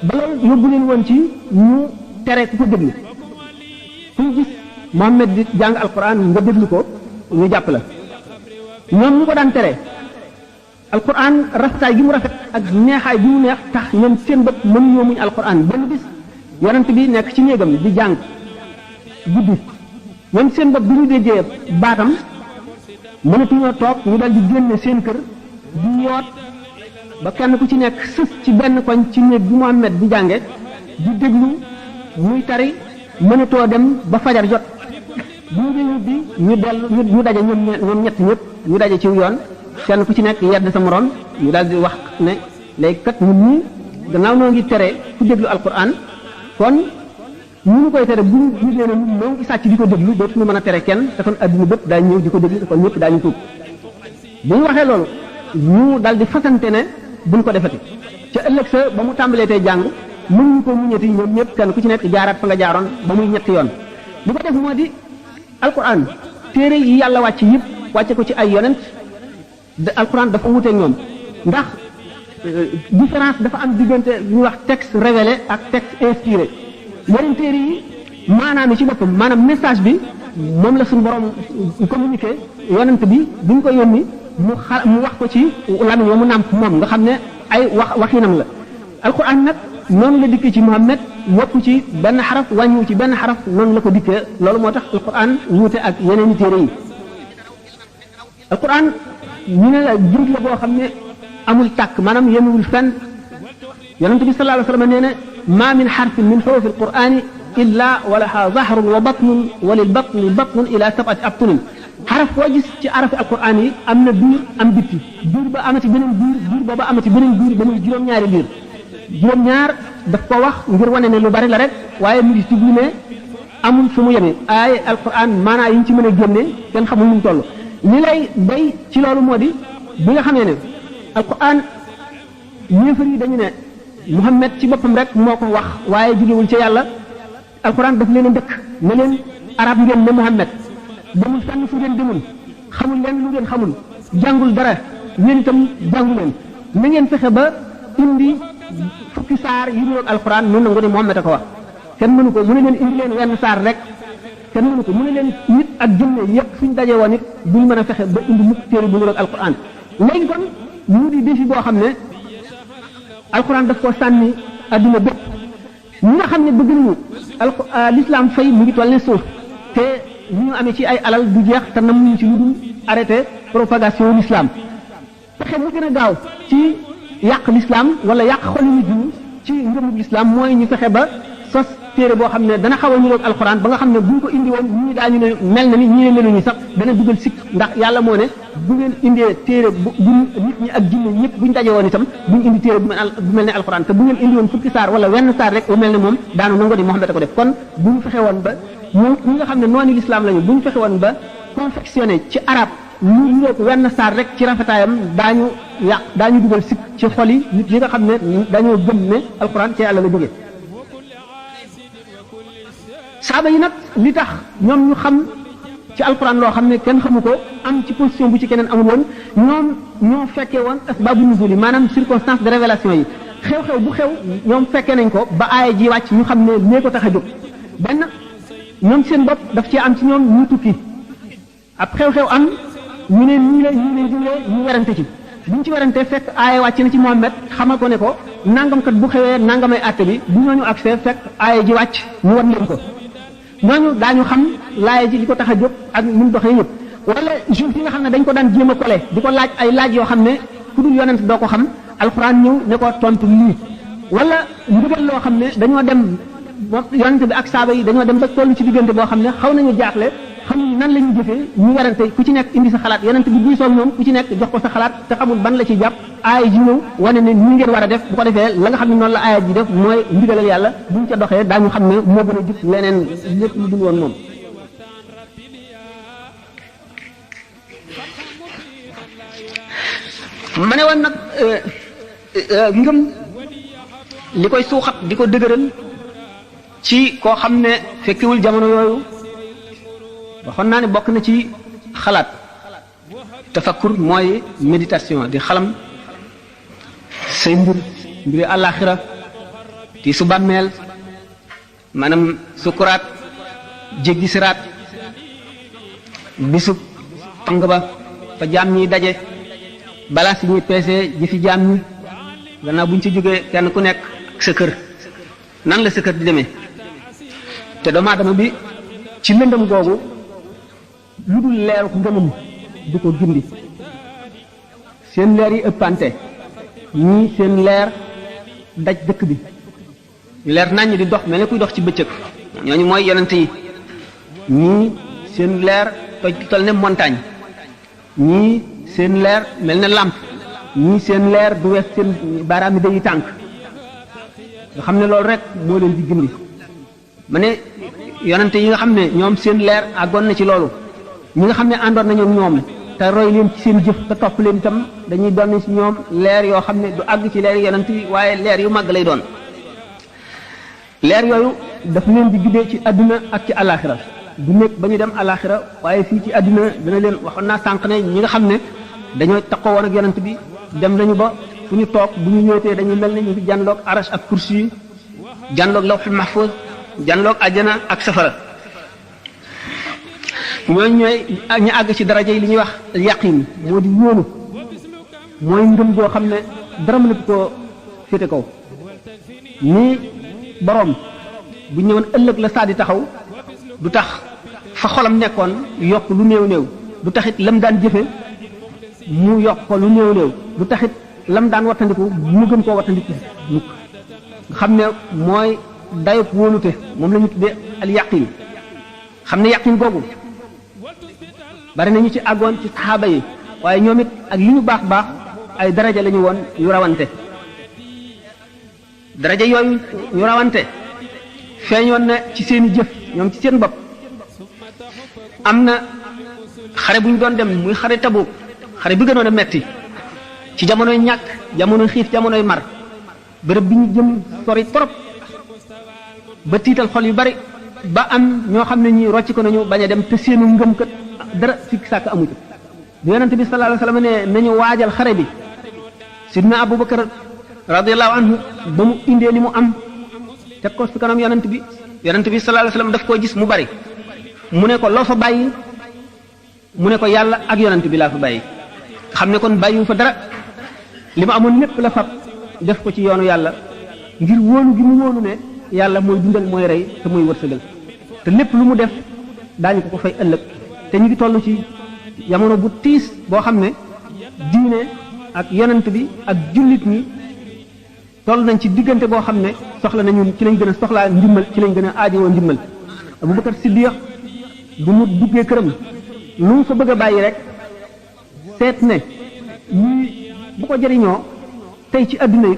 ba loolu yóbbu leen woon ci ñu tere ku ko déglu fu ñu gis Muhammad di jàng alquran nga déglu ko ñu jàpp la ñoom ñu ko daan tere alquran rafetaay gi mu rafet ak neexaay gi mu neex tax ñoom seen bopp mënuñoo muñ alquran benn bis yonent bi nekk ci néegam di jàng guddi ñoom seen bopp bi ñu déggee baatam mënatuñoo toog ñu dal di génne seen kër di yoot ba kenn ku ci nekk sës ci benn koñ ci néeg bi Muhammad di jànge di déglu muy tari mënatoo dem ba fajar jot bu ñu bi ñu dellu ñu daje ñoom ñett ñëpp ñu daje ci yoon kenn ku ci nekk yedd sa moroom ñu daal di wax ne léegi kat ñun ñii gannaaw noo ngi tere ku déglu alquran kon ñu ngi koy tere bu ñu leen a noo ngi sàcc di ko déglu dootuñu mën a tere kenn te kon adduna bépp daañu ñëw di ko déglu te kon ñëpp daañu tuub bu ñu waxee loolu ñu dal di fasante ne buñ ko defati ca ëllëg sa ba mu tàmbalee tey jàng mën ñu ko muñati ñoom ñëpp kenn ku ci nekk jaaraat fa nga jaaroon ba muy ñetti yoon li ko def moo di alquran téere yi yàlla wàcc yëpp wàcce ko ci ay yonent alquran dafa wuteeg ñoom ndax différence dafa am diggante lu ñuy wax texte révélé ak texte inspiré yeneen téere yi maanaam ci boppam maanaam message bi moom la suñu borom communiqué yonent bi bi ñu ko yónni mu wax ko ci lamiñ wa mu nàmp moom nga xam ne ay waxinam la alquran nag noonu la dikkee ci Muhammad yokku ci benn xaraf wàññiwu ci benn xaraf noonu la ko dikkee loolu moo tax alquran wuute ak yeneen i téere yi alquran ñu ne la jënt la boo xam ne amul tàkk maanaam yemewul fenn yonente bi sallallahu alayhi wa sallam nee na ma min xarfin min xurufi alqurani illa wa laha zahrun wa batnun wa lil batni batnun ila sab'ati abtunin xaraf foo gis ci arafi alquran yi am na biir am bitti biir ba amati beneen biir booba amati beneen biir ba muy juróom-ñaari biir juróom-ñaar daf ko wax ngir wane ne lu bari la rek waaye mu ngi jublu ne amul fu mu yemee ay alquran maanaa yi ñu ci mën a génne kenn xamul nu mu toll li lay bay ci loolu moo di bi nga xamee ne alquran ñeefar yi dañu ne Muhammad ci boppam rek moo ko wax waaye jógewul ci yàlla alquran daf leen a ndëkk ne leen arab ngeen ne Muhammad demul fenn fu ngeen demul xamul leen lu ngeen xamul jàngul dara yéen itam jàngu leen na ngeen fexe ba indi fukki saar yi ñu alquran noonu nangu ne Muhammad a ko wax kenn mënu ko mu ne leen indi leen wenn saar rek kenn mënu ko mu ne leen nit ak jinne yépp suñ dajee woon it duñ mën a fexe ba indi mukk téere bu ñu alquran léegi kon mu di défi boo xam ne alquran daf ko sànni adduna bépp ñi nga xam ne bëgg nañu l'islam fay mu ngi toll ne suuf te li ñu amee ci ay alal du jeex te nam ñu ci lu dul arrêté propagation l'islam pexe mu gën a gaaw ci yàq l'islam wala yàq xoli nit ñi ci ngëmug l'islam mooy ñu fexe ba sos téere boo xam ne dana xaw a ñuroog alxuraan ba nga xam ne buñ ko indi woon ñii daañu ne mel na ni ñii ne meluñu sax dana dugal sikk ndax yàlla moo ne bu ngeen indee téere bu nit ñi ak jinne ñëpp buñ daje woon itam buñ indi téere bu mel ne alxuraan te bu ngeen indi woon fukki saar wala wenn saar rek bu mel ne moom daanu nango di Muhammad a ko def kon bu ñu fexe woon ba ñi nga xam ne noonu l'islam lañu bu ñu fexe woon ba confectionné ci arab lu ñëw wenn saar rek ci rafetaayam daañu dugal sikk ci xol yi nit yi nga xam ne dañoo gëm ne alxuraan ci yàlla la jóge saaba yi nag li tax ñoom ñu xam ci alquran loo xam ne kenn xamu ko am ci position bu ci keneen amul woon ñoom ñoo fekkee woon asbaabu nuzul yi maanaam circonstance de révélation yi xew-xew bu xew ñoom fekkee nañ ko ba aaya ji wàcc ñu xam ne nee ko tax a jóg benn ñoom seen bopp daf ci am ci ñoom ñu tukki ab xew-xew am ñu ne nii la ñu ne diwlee ñu werante ci buñ ci werante fekk aaya wàcc na ci Muhammad xamal ko ne ko nangam kat bu xewee nangamay àtte bi bu ñooñu accès fekk aaya ji wàcc ñu wan leen ko ñooñu daañu xam laaya ji li ko tax a jóg ak ni mu doxee yëpp wala juif yi nga xam ne dañ ko daan jéem a kole di ko laaj ay laaj yoo xam ne ku dul yonent doo ko xam alxuraan ñëw ne ko tontu lii wala ndigal loo xam ne dañoo dem yonent bi ak saaba yi dañoo dem ba toll ci diggante boo xam ne xaw nañu jaaxle xamuñ nan la ñu jëfee ñu werante ku ci nekk indi sa xalaat yonent bi diisoo ñoom ku ci nekk jox ko sa xalaat te xamul ban la ci jàpp aaya ji ñëw wane ne ñi ngeen war a def bu ko defee la nga xam ne noonu la aaya ji def mooy ndigalal yàlla buñ ca doxee daañu xam ne moo gën a jub leneen lépp lu dul woon moom ma ne woon nag ngëm li koy suuxat di ko dëgëral ci koo xam ne fekkiwul jamono yooyu waxoon naa ne bokk na ci xalaat tafakkur mooy méditation di xalam say mbiri àllaaxira ti su bàmmeel maanaam sukuraat jéggi siraat bisub pang ba fa jaam ñi daje balaa si ñuy peesee jëfi jaam ñi gannaaw bu ñu ci jógee kenn ku nekk ak sa kër nan la sa kër di demee te doomu aadama bi ci lëndëm googu lu dul leeru ngëmam du ko gindi seen leer yi ëppante ñii seen leer daj dëkk bi leer naññ di dox mel ne kuy dox ci bëccëg ñooñu mooy yonent yi ñii seen leer tol ne montagne ñii seen leer mel ne làmp ñii seen leer du wees seen baaraam yi day tànk nga xam ne loolu rek moo leen di gindi ma ne yonente yi nga xam ne ñoom seen leer àggoon na ci loolu ñi nga xam ne àndoon nañu ñoom te roy leen ci seen jëf te topp leen itam dañuy doon ci ñoom leer yoo xam ne du àgg ci leer yonent yi waaye leer yu màgg lay doon leer yooyu daf leen di guddee ci àdduna ak ci alaxira du nekk ba ñu dem alaxira waaye fii ci àdduna dina leen waxoon naa sànq ne ñi nga xam ne dañoo takkoo woon ak yonent bi dem nañu ba fu ñu toog bu ñu ñëwetee dañuy mel ne ñu ngi jànloog arash ak kursi yi jànloog lawxul mahfuz jànloog àjjana ak safara ñooñu ñooy ñu àgg ci daraja yi li ñuy wax yaqin moo di wóolu mooy ngëm goo xam ne dara mënatu koo féete kaw nii boroom bu ñëwoon ëllëg la saa di taxaw du tax fa xolam nekkoon yokk lu néew néew du taxit lam daan jëfe mu yokk ko lu néew néew du taxit lam daan wattandiku mu gën koo wattandiku mukk nga xam ne mooy dayop wóolute moom la ñu tuddee al yaqin xam ne yaqin googu bari nañu ci àggoon ci saxaaba yi waaye ñoom it ak li ñu baax baax ay daraja la ñu woon yu rawante daraja yooyu ñu rawante feeñoon na ci seeni jëf ñoom ci seen bopp am na xare bu ñu doon dem muy xare Tabuk xare bi gënoon a metti ci jamonoy ñàkk jamonoy xiif jamonoy mar bërëb bi ñu jëm sori trop ba tiital xol yu bari ba am ñoo xam ne ñi rocc ko nañu bañ a dem te seenu ngëm kat dara sikk sàkk amu ci bu yonente bi sallallahu alayhi wasallam ne nañu waajal xare bi sidna Abubakar radiyallahu anhu ba mu indee li mu am teg ko fi kanam yonent bi sallallahu alayhi wasallam daf koo gis mu bari mu ne ko loo fa bàyyi mu ne ko yàlla ak yonent bi laa fa bàyyi xam ne kon bàyyiwu fa dara li ma amoon lépp la fab def ko ci yoonu yàlla ngir wóolu gi mu wóolu ne yàlla mooy dundal mooy rey te mooy wërsëgal te lépp lu mu def daañu ko fay ëllëg te ñu ngi toll ci jamono bu tiis boo xam ne diine ak yonent bi ak jullit ñi toll nañ ci diggante boo xam ne soxla nañu ci lañ gën a soxlaa ndimbal ci lañ gën a aajowoo ndimbal Abubakar Siddiq bu mu duggee këram lu mu fa bëgg a bàyyi rek seet ne ñii bu ko jëriñoo tey ci adduna yi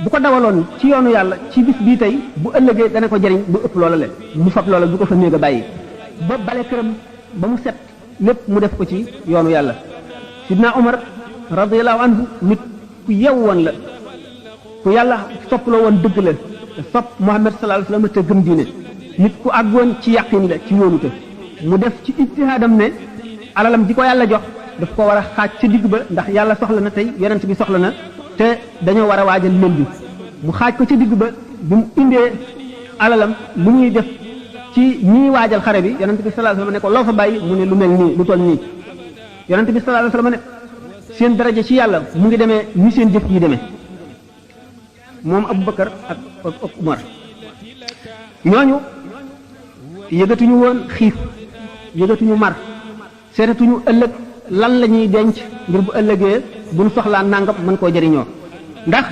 bu ko dawaloon ci yoonu yàlla ci bis bii tey bu ëllëgee dana ko jëriñ bu ëpp loola leen mu fab loola du ko fa néeg a bàyyi ba bale këram ba mu set lépp mu def ko ci yoonu yàlla sidna Umar radiyallahu anhu nit ku yew woon la ku yàlla sopp la woon dëgg la te sopp Muhammad sallallahu alayhi wasallam te gëm diine nit ku àggoon ci yàqin la ci wóolute mu def ci ijtihaadam ne alalam di ko yàlla jox daf ko war a xaaj ca digg ba ndax yàlla soxla na tey yonent bi soxla na te dañoo war a waajal lël bi mu xaaj ko ca digg ba bi mu indee alalam lu ñuy def ci ñiy waajal xare bi yonent bi sallallahu alayhi wasallam ne ko loo fa bàyyi mu ne lu mel nii lu toll nii yonent bi sallallahu alayhi wasallam ne seen daraja ci yàlla mu ngi demee ni seen jëf yi demee moom Abubakar ak Umar ñooñu yëgatuñu woon xiif yëgatuñu mar seetatuñu ëllëg lan la ñuy denc ngir bu ëllëgee bu ñu soxlaa nangam mën koo jëriñoo ndax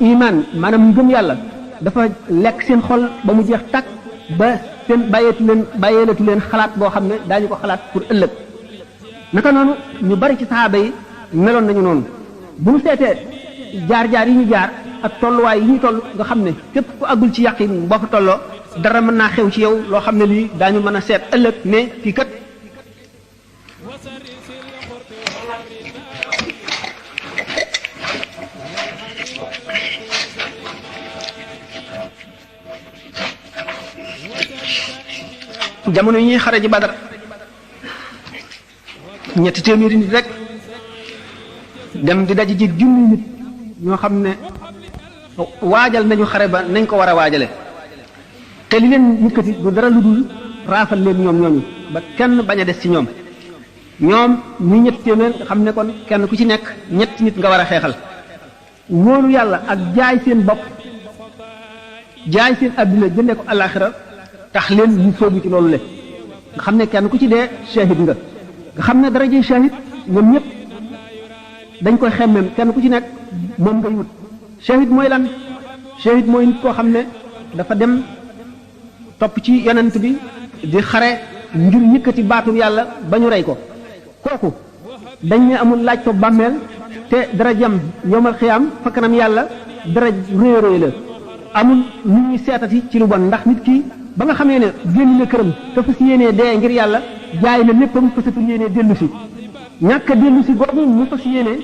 iman maanaam ngëm yàlla dafa lekk seen xol ba mu jeex tàkk ba seen bàyyeelatu leen xalaat boo xam ne daañu ko xalaat pour ëllëg naka noonu ñu bari ci saxaaba yi meloon nañu noonu bu ñu seetee jaar-jaar yi ñu jaar ak tolluwaay yi ñu toll nga xam ne képp ku àggul ci yàqin boo fa tolloo dara mën naa xew ci yow loo xam ne lii daañu mën a seet ëllëg ne fii kat jamono yi ñuy xare ji Badar ñetti téeméeri nit rek dem di daje ji junni nit ñoo xam ne waajal nañu xare ba nañ ko war a waajale te li leen yëkkati du dara lu dul raafal leen ñoom ñooñu ba kenn bañ a des ci ñoom ñuy ñetti téeméer nga xam ne kon kenn ku ci nekk ñetti nit nga war a xeexal wóolu yàlla ak jaay seen bopp jaay seen adduna jëndee ko alaxira tax leen ñu sóobu ci loolu le nga xam ne kenn ku ci dee shahid nga xam ne daraje shahid ñoom ñëpp dañ koy xemmem kenn ku ci nekk moom ngay wut shahid mooy lan shahid mooy nit koo xam ne dafa dem topp ci yonent bi di xare ngir yëkkati baatu yàlla ba ñu rey ko kooku dañ ne amul laaj ko bàmmeel te darajam yowmal xiyaam fa kanam yàlla daraj réy réy la amul lu ñuy seetati ci lu bon ndax nit ki ba nga xamee ne génn na këram te fas yéenee dee ngir yàlla jaay na léppam fasatul yéenee dellu si ñàkk a dellu si googu mu fas yéenee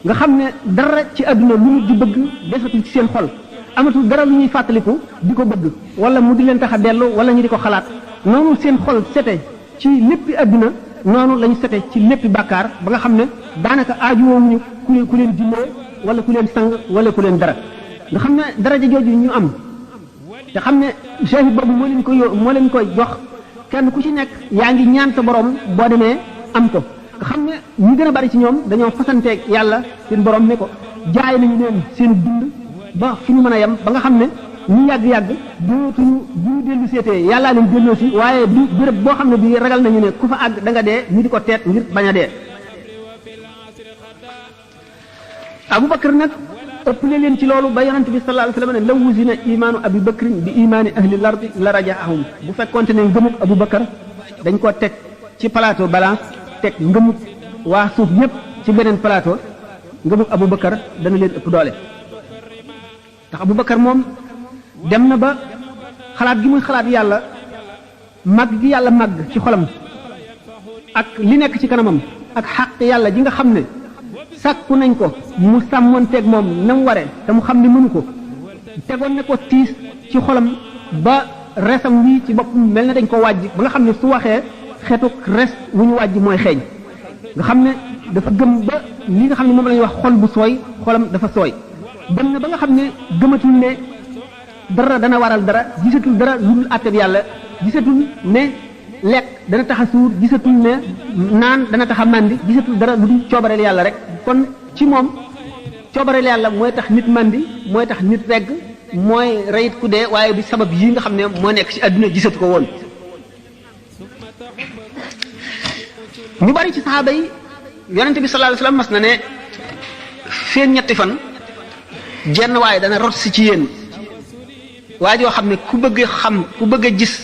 nga xam ne dara ci àdduna lu nit di bëgg desatul ci seen xol amatul dara lu ñuy fàttaliku di ko bëgg wala mu di leen tax a dellu wala ñu di ko xalaat noonu seen xol sete ci léppi àdduna noonu lañu sete ci léppi bàkkaar ba nga xam ne daanaka aajuwoowuñu ku leen dimbalee wala ku leen sang wala ku leen dara nga xam ne daraja jooju ñu am te xam ne shahid boobu moo leen koy jox kenn ku ci nekk yaa ngi ñaan sa borom boo demee am ko nga xam ne ñi gën a bari ci ñoom dañoo fasanteeg yàlla seen borom ne ko jaay nañu leen seen dund ba fi ñu mën a yem ba nga xam ne ñu yàgg-yàgg dootuñu bu ñu dellu seetee yàllaa leen delloo si waaye du béréb boo xam ne bii ragal nañu ne ku fa àgg da nga dee ñu di ko teet ngir bañ a dee Abubakar nag ëppale leen ci loolu ba yonent bi sallallahu alayhi wasallam ne law wuzina imaanu abi bakrin bi imaani ahli lardi la rajaahum bu fekkonte ne ngëmub Abubakar dañ ko teg ci plateau balance teg ngëmub waa suuf yépp ci beneen plateau ngëmub Abubakar dana leen ëpp doole ndax Abubakar moom dem na ba xalaat gi muy xalaat yàlla màgg gi yàlla màgg ci xolam ak li nekk ci kanamam ak xàq yàlla ji nga xam ne sàkku nañ ko mu sàmmoonteeg moom na mu waree te mu xam ne mënu ko tegoon ne ko tiis ci xolam ba resam wi ci boppam mel na dañ ko wàjj ba nga xam ne su waxee xeetu res wu ñu wàjj mooy xeeñ nga xam ne dafa gëm ba li nga xam ne moom la ñuy wax xol bu sooy xolam dafa sooy dem na ba nga xam ne gëmatul ne dara dana waral dara gisatul dara lu dul àtte bi yàlla gisatul ne lekk dana tax a suur gisatul ne naan dana tax a màndi gisatul dara lu dul coobareel yàlla rek kon ci moom coobareel yàlla mooy tax nit màndi mooy tax nit regg mooy reyit ku dee waaye bi sabab yi nga xam ne moo nekk ci àdduna gisatu ko woon ñu bari ci saxaaba yi yonente bi sallallahu alayhi wasallam mas na ne seen ñetti fan jenn waaye dana rot si ci yéen waa joo xam ne ku bëgg xam ku bëgg a gis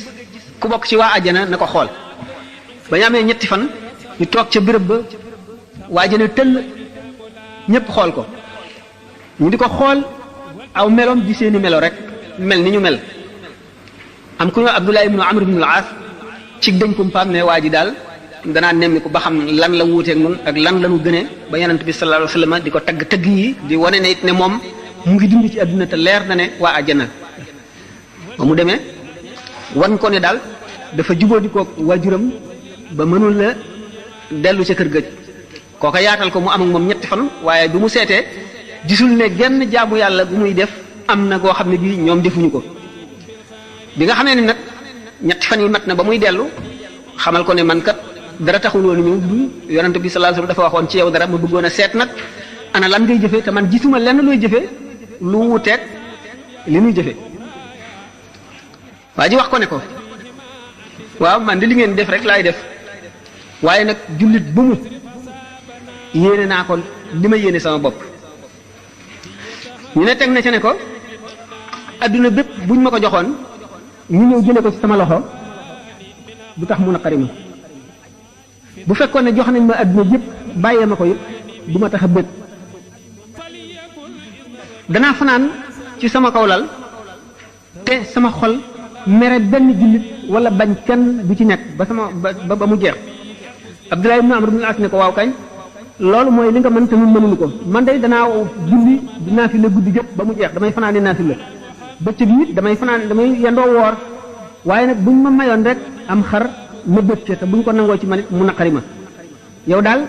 ku bokk ci waa àjjana na ko xool ba ñu amee ñetti fan ñu toog ca béréb ba waa àjjana tëll ñëpp xool ko ñu di ko xool aw meloom di seeni melo rek mel ni ñu mel am ku ñu Abdullah ibnu Amr ibnu al-As ci dañ ko mpaam ne waa ji daal danaa nemmi ko ba xam lan la wuuteeg nun ak lan la ñu gënee ba yonent bi sallallahu alayhi wasallam di ko tagg tëgg yi di wane ne it ne moom mu ngi dund ci àdduna te leer na ne waa àjjana ba mu demee wan ko ne daal dafa jubóo di ko waajuram ba mënul la dellu ca kër gëj kooka yaatal ko mu am ak moom ñetti fan waaye du mu seetee gisul ne genn jaamu yàlla bu muy def am na goo xam ne bii ñoom defuñu ko bi nga xamee ne nag ñetti fan yi mat na ba muy dellu xamal ko ne man kat dara taxul woon ñëw du yonent bi sallallahu alayhi wasallam dafa waxoon ci yow dara ma bëggoon a seet nag ana lan ngay jëfee te man gisuma lenn looy jëfee lu wuteeg li ñuy jëfee waa ji wax ko ne ko waaw man di li ngeen def rek laay def waaye nag jullit bu mu yéene naa ko li ma yéene sama bopp ñu ne teg na ca ne ko adduna bépp buñ ma ko joxoon ñu ñëw jële ko ci sama loxo du tax mu naqari ma bu fekkoon ne jox nañ ma adduna yëpp bàyyee ma ko yëpp du ma tax a bëgg danaa fanaan ci sama kaw lal te sama xol mere benn jullit wala bañ kenn du ci nekk ba sama ba mu jeex Abdullah ibn Amr ibn al-As ne ko waaw kañ loolu mooy li nga mën te ñun mënuñu ko man de danaa julli di naafila guddi jëpp ba mu jeex damay fanaane naafila bëccëg it damay yendoo woor waaye nag buñ ma mayoon rek am xar ma bëgg te buñ ko nangoo ci man it mu naqari ma yow daal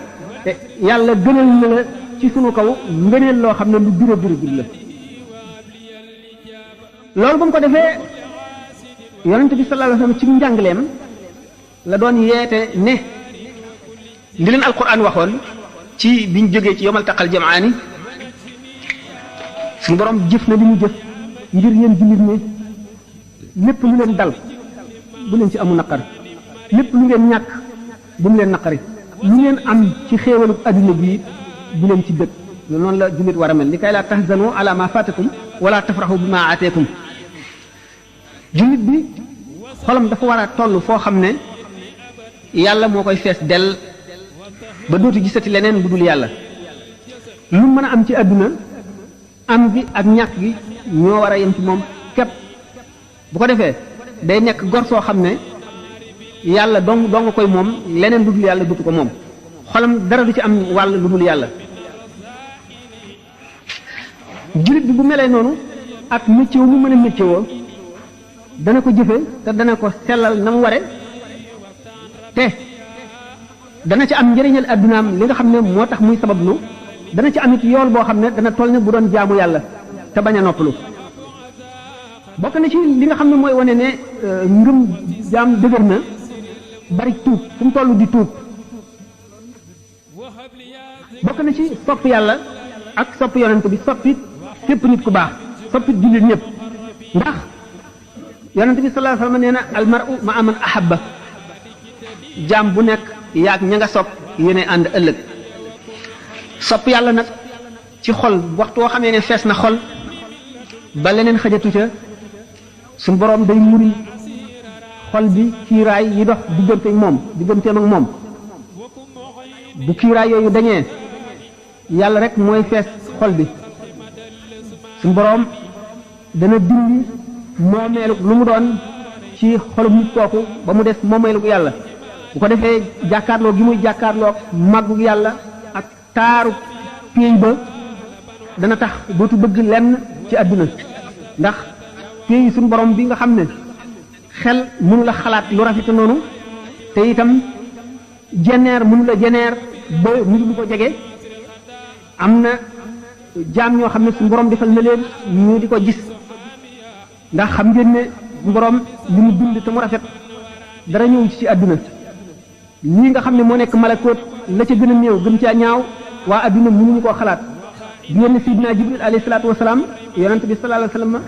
te yàlla gënal na la ci sunu kaw ngëneel loo xam ne lu biro la loolu ba mu ko defee yonente bi sallallahu alayhi wasallam ci njàngaleem la doon yeete ne li leen alquran waxoon ci biñ jógee ci yomal taqal jamaani suñu borom jëf na li mu jëf ngir yéen jullit ne lépp lu leen dal bu leen ci amu naqar lépp lu ngeen ñàkk bu mu leen naqari lu ngeen am ci xéewalu adduna bii bu leen ci bëgg noonu la jullit war a mel li kay laa tahzanu ala ma fatakum wala tafrahu bima ateekum jullit bi xolam dafa war a toll foo xam ne yàlla moo koy fees dell ba dootu gisati leneen bu dul yàlla lu mën a am ci àdduna am gi ak ñàkk gi ñoo war a yem ci moom képp bu ko defee day nekk gor soo xam ne yàlla dong nga koy moom leneen lu dul yàlla dootu ko moom xolam dara du ci am wàll lu dul yàlla jullit bi bu melee noonu ak métier mu mën a métier woo dana ko jëfe te dana ko sellal na mu ware te dana ci am njëriñal addunaam li nga xam ne moo tax muy sabablu dana ci amit yool boo xam ne dana toll ne bu doon jaamu yàlla te bañ a noppalu bokk na ci li nga xam ne mooy wane ne ngëm jaam dëgër na bari tuub fu mu toll di tuub bokk na ci sopp yàlla ak sopp yonent bi soppi képp nit ku baax soppi jullit ñëpp ndax yonent bi sallallahu alayhi wasallam nee na almar'u ma'a man ahabba jaam bu nekk yaag ña nga sopp yéene ànd ëllëg sopp yàlla nag ci xol waxtu woo xamee ne fees na xol ba leneen xëjatu ca suñu boroom day muri xol bi kiiraay yi dox digganteem ak moom bu kiiraay yooyu dañee yàlla rek mooy fees xol bi suñu boroom dana dindi moomeelu lu mu doon ci xolum nit kooku ba mu des moomeelu yàlla bu ko defee jàkkaarloo gi muy jàkkaarloo màggu yàlla ak taaru péey ba dana tax dootu bëgg lenn ci àdduna ndax péey suñu borom bi nga xam ne xel mënu la xalaat lu rafete noonu te itam jeneer mënu la jeneer ba mënu lu ko jege am na jaam ñoo xam ne suñu borom defal na leen ñu di ko gis ndax xam ngeen ne suñu borom li mu bind te mu rafet dara ñëw ci àdduna lii nga xam ne moo nekk malakoot la ca gën a néew gën caa ñaaw waa adduna mënuñu koo xalaat di yenn sidina jibril alayhi salaatu wasalaam yonent bi sallallahu alayhi wasallam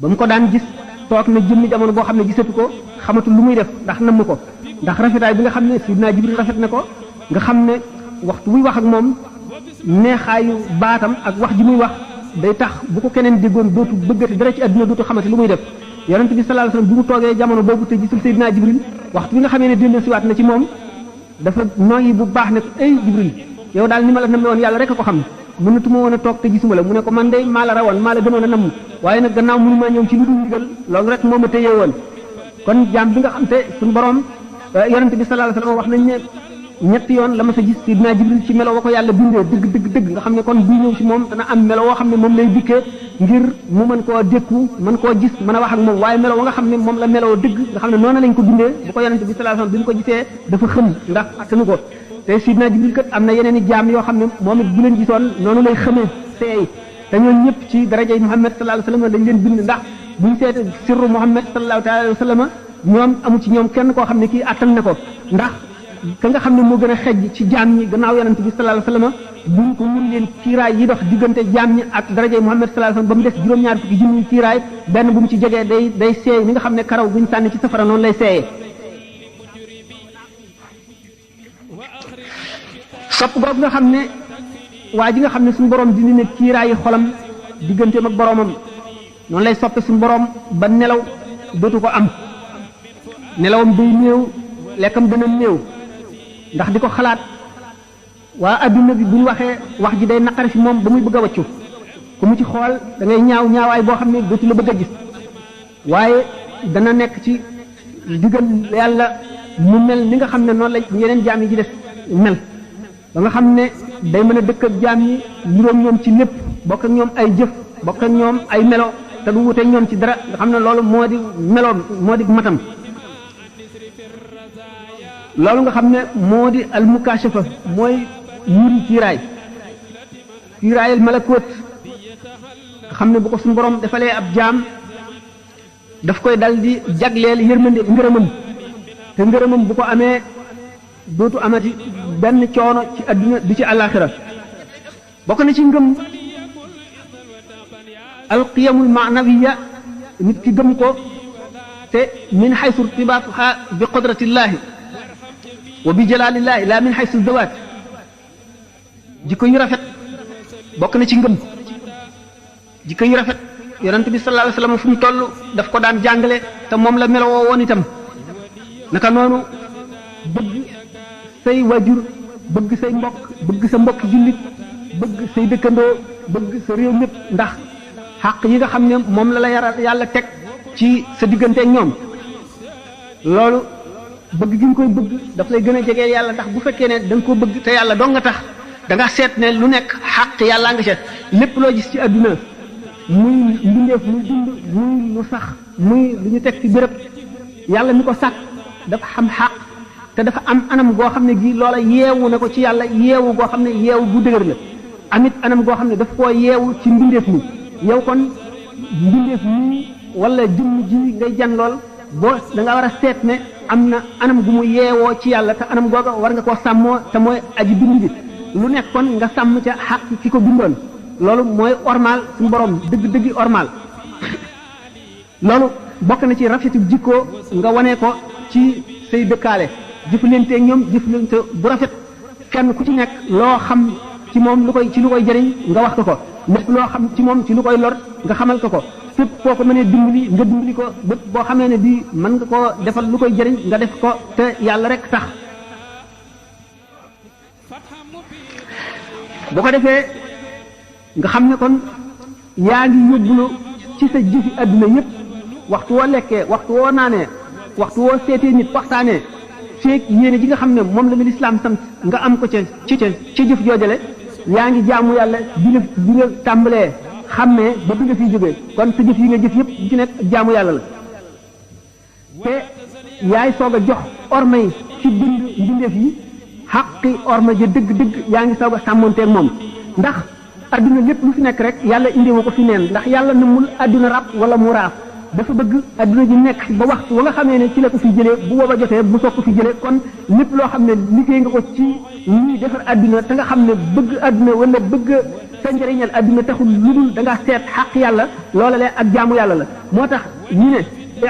ba mu ko daan gis toog na jëmmi jamono boo xam ne gisatu ko xamatul lu muy def ndax namm ko ndax rafetaay bi nga xam ne sidina jibril rafet na ko nga xam ne waxtu buy wax ak moom neexaayu baatam ak wax ji muy wax day tax bu ko keneen déggoon dootu bëggati dara ci adduna dootu xamati lu muy def yonent bi sallallahu alayhi wasallam bi mu toogee jamono boobu te gisul Seydina Jibril waxtu bi nga xamee ne dellu siwaat na ci moom dafa noyyi bu baax ne ko ay Jibril yow daal ni ma la namme woon yàlla rek a ko xam mënatuma woon a toog te gisuma la mu ne ko man de maa la rawoon maa la gënoon a namm waaye nag gannaaw mënu maa ñëw ci lu dul ndigal loolu rek moo ma téye woon kon jaam bi nga xam te suñu borom yonent bi sallallahu alayhi wasallam wax nañ ne ñetti yoon la ma sa gis Seydina Jibril ci melo wa ko yàlla bindee dëgg nga xam ne kon buy ñëw ci moom dana am melo woo xam ne moom lay dikkee ngir mu mën koo dékku mën koo gis mën a wax ak moom waaye melo wa nga xam ne moom la meloo dëgg nga xam ne noonu lañ ko bindee bu ko yonent bi sallallahu alayhi wasallam bi mu ko gisee dafa xëm ndax attanu ko te Seydina Jibril kat am na yeneen i jaam yoo xam ne moom it bu leen gisoon noonu lay xëmee seey te ñoom ñëpp ci darajay Muhammad sallallahu alayhi wasallam dañ leen bind ndax buñ seet sirru Muhammad sallallahu alayhi wasallam ñoom amu ci ñoom kenn koo xam ne kii attan na ko ndax ka nga xam ne moo gën a xejj ci jaam ñi gannaaw yonent bi sallallahu alayhi wasallam buñ ko mun leen kiiraay yi dox diggante jaam ñi ak darajay Muhammad sallallahu alayhi wasallam ba mu des juróom-ñaar fukki junni kiiraay benn bu mu ci jegee day seey ni nga xam ne karaw buñ sànni ci safara noonu lay seeyee sopp googu nga xam ne waa ji nga xam ne suñu borom dindi ne kiiraayi xolam digganteem ak boromam noonu lay soppe suñu borom ba nelaw dootu ko am nelawam day néew lekkam dana néew ndax di ko xalaat waa adduna bi bu ñu waxee wax ji day naqari fi moom ba muy bëgg a waccu ku mu ci xool da ngay ñaawaay boo xam ne dootu la bëgg a gis waaye dana nekk ci digal yàlla mu mel ni nga xam ne noonu la yeneen jaam yi ci def mel ba nga xam ne day mën a dëkk ak jaam yi niroog ñoom ci lépp bokk ak ñoom ay jëf bokk ak ñoom ay melo te du wuteeg ñoom ci dara nga xam ne loolu moo di meloom moo di matam loolu nga xam ne moo di almukashafa mooy yuri kiiraayal malakoot nga xam ne bu ko suñu borom defalee ab jaam daf koy dal di jagleel yërmande ngërëmam te ngërëmam bu ko amee dootu amati benn coono ci adduna du ci àllaaxira bokk na ci ngëm alqiyamul maanawiya nit ki gëm ko te min xaysu irtibaatuha bi qudratillahi wa bi jalalillahi la min xaysu dawaat jikko yu rafet bokk na ci ngëm jikko yu rafet yonent bi sallallahu alayhi wasallam fu mu toll daf ko daan jàngale te moom la melowoo woon itam naka noonu bëgg say wajur bëgg say mbokk bëgg sa mbokk jullit bëgg say dëkkandoo bëgg sa réew mépp ndax xàq yi nga xam ne moom la yàlla teg ci sa diggante ak ñoom loolu bëgg gi nga koy bëgg daf lay gën a jegeel yàlla ndax bu fekkee ne da nga ko bëgg te yàlla dong nga tax da nga seet ne lu nekk xàq yàllaa nga seet lépp loo gis ci adduna muy mbindeef muy dund muy lu sax muy lu ñu teg ci béréb yàlla mi ko sàkk dafa xam xàq te dafa am anam goo xam ne gi loola yeewu na ko ci yàlla yeewu goo xam ne yeewu bu dëgër la amit anam goo xam ne daf koo yeewu ci mbindeef mi yow kon mbindeef mi wala jëmm ji ngay jan lool boo da nga war a seet ne am na anam gu mu yeewoo ci yàlla te anam googa war nga koo sàmmoo te mooy aji bind bi lu nekk kon nga sàmm ca xaq ki ko bindoon loolu mooy ormal suñu borom dëgg-dëggi ormal loolu bokk na ci rafetu jikko nga wane ko ci say dëkkaale jëflante ñoom jëflante bu rafet kenn ku ci nekk loo xam ci moom lu koy jëriñ nga wax ko lépp loo xam ci moom ci lu koy lor nga xamal ko fépp foo ko mënee dimbali nga dimbali ko bépp boo xamee ne bii mën nga koo defal lu koy jëriñ nga def ko te yàlla rek tax bu ko defee nga xam ne kon yaa ngi yóbbulu ci sa jëfi adduna yépp waxtu woo lekkee waxtu woo naanee waxtu woo seetee nit waxtaanee feeg yéene ji nga xam ne moom la lislaam sant nga am ko ca ci jëf joojale yaa ngi jaamu yàlla bi nga tàmbalee xàmmee ba bi nga fiy jógee kon sa jëf yi nga jëf yépp bu ci nekk jaamu yàlla la te yaay soog a jox orma yi ci mbindeef yi xaqi orma ja dëgg-dëgg yaa ngi soog a sàmmonteeg moom ndax adduna lépp lu fi nekk rek yàlla indiwu ko fi neen ndax yàlla namul adduna rab wala mu raaf dafa bëgg adduna ji nekk ba waxtu wa nga xamee ne ci la ko fi jëlee bu booba jotee bu soog ko fi jëlee kon lépp loo xam ne liggéey nga ko ci ñuy defar adduna te nga xam ne bëgg adduna wala bëgg sa njëriñal adduna taxul lu dul da nga seet xaq yàlla loola lee ak jaamu yàlla la moo tax ñu ne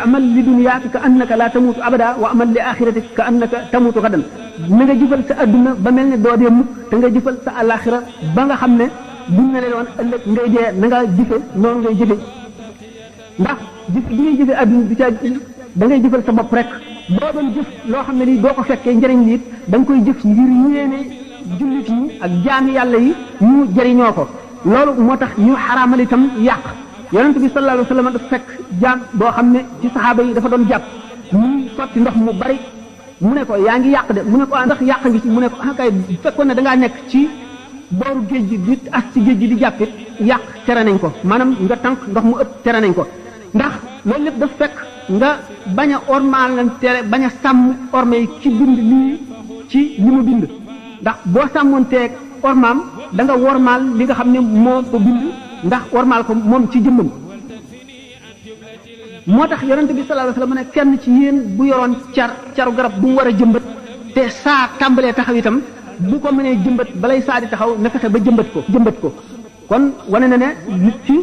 amal li dunyaaka ka annaka la tamutu abada wa amal li axiratika ka annaka tamutu gadan na nga jëfal sa adduna ba mel ne doo dee mukk te nga jëfal sa alaxira ba nga xam ne buñ ne leen woon ëllëg ngay dee na nga jëfe noonu ngay jëfe ndax jëf bi ngay jëfe adduna du ca da ngay jëfal sa bopp rek boo doon jëf loo xam ne lii doo ko fekkee njëriñ li it da nga koy jëf ngir yéene jullit yi ak jaami yàlla yi ñu jëriñoo ko loolu moo tax ñu xaraamal itam yàq yonent bi sallallahu alayhi wa sallam dafa fekk jaam boo xam ne ci saxaaba yi dafa doon jàpp muy sotti ndox mu bari mu ne ko yaa ngi yàq de mu ne ko ndax yàq ngi ci mu ne ko kay fekkoon ne da ngaa nekk ci booru géej gi di as ci géej gi di jàppit yàq tere nañ ko maanaam nga tànk ndox mu ëpp tere nañ ko ndax loolu lépp dafa fekk nga bañ a ormaal nga tere bañ a sàmm orma yi ci bind lii ci li mu bind ndax boo sàmmoonteeg ormaam da nga wormaal li nga xam ne moo ko bind ndax wormaal ko moom ci jëmmam moo tax yonent bi sallallahu alayhi wasallam ne kenn ci yéen bu yoroon caru garab bu mu war a jëmbat te saa tàmbalee taxaw itam bu ko mënee jëmbat balay saa di taxaw na fexe ba jëmbat ko kon wane na ne nit ki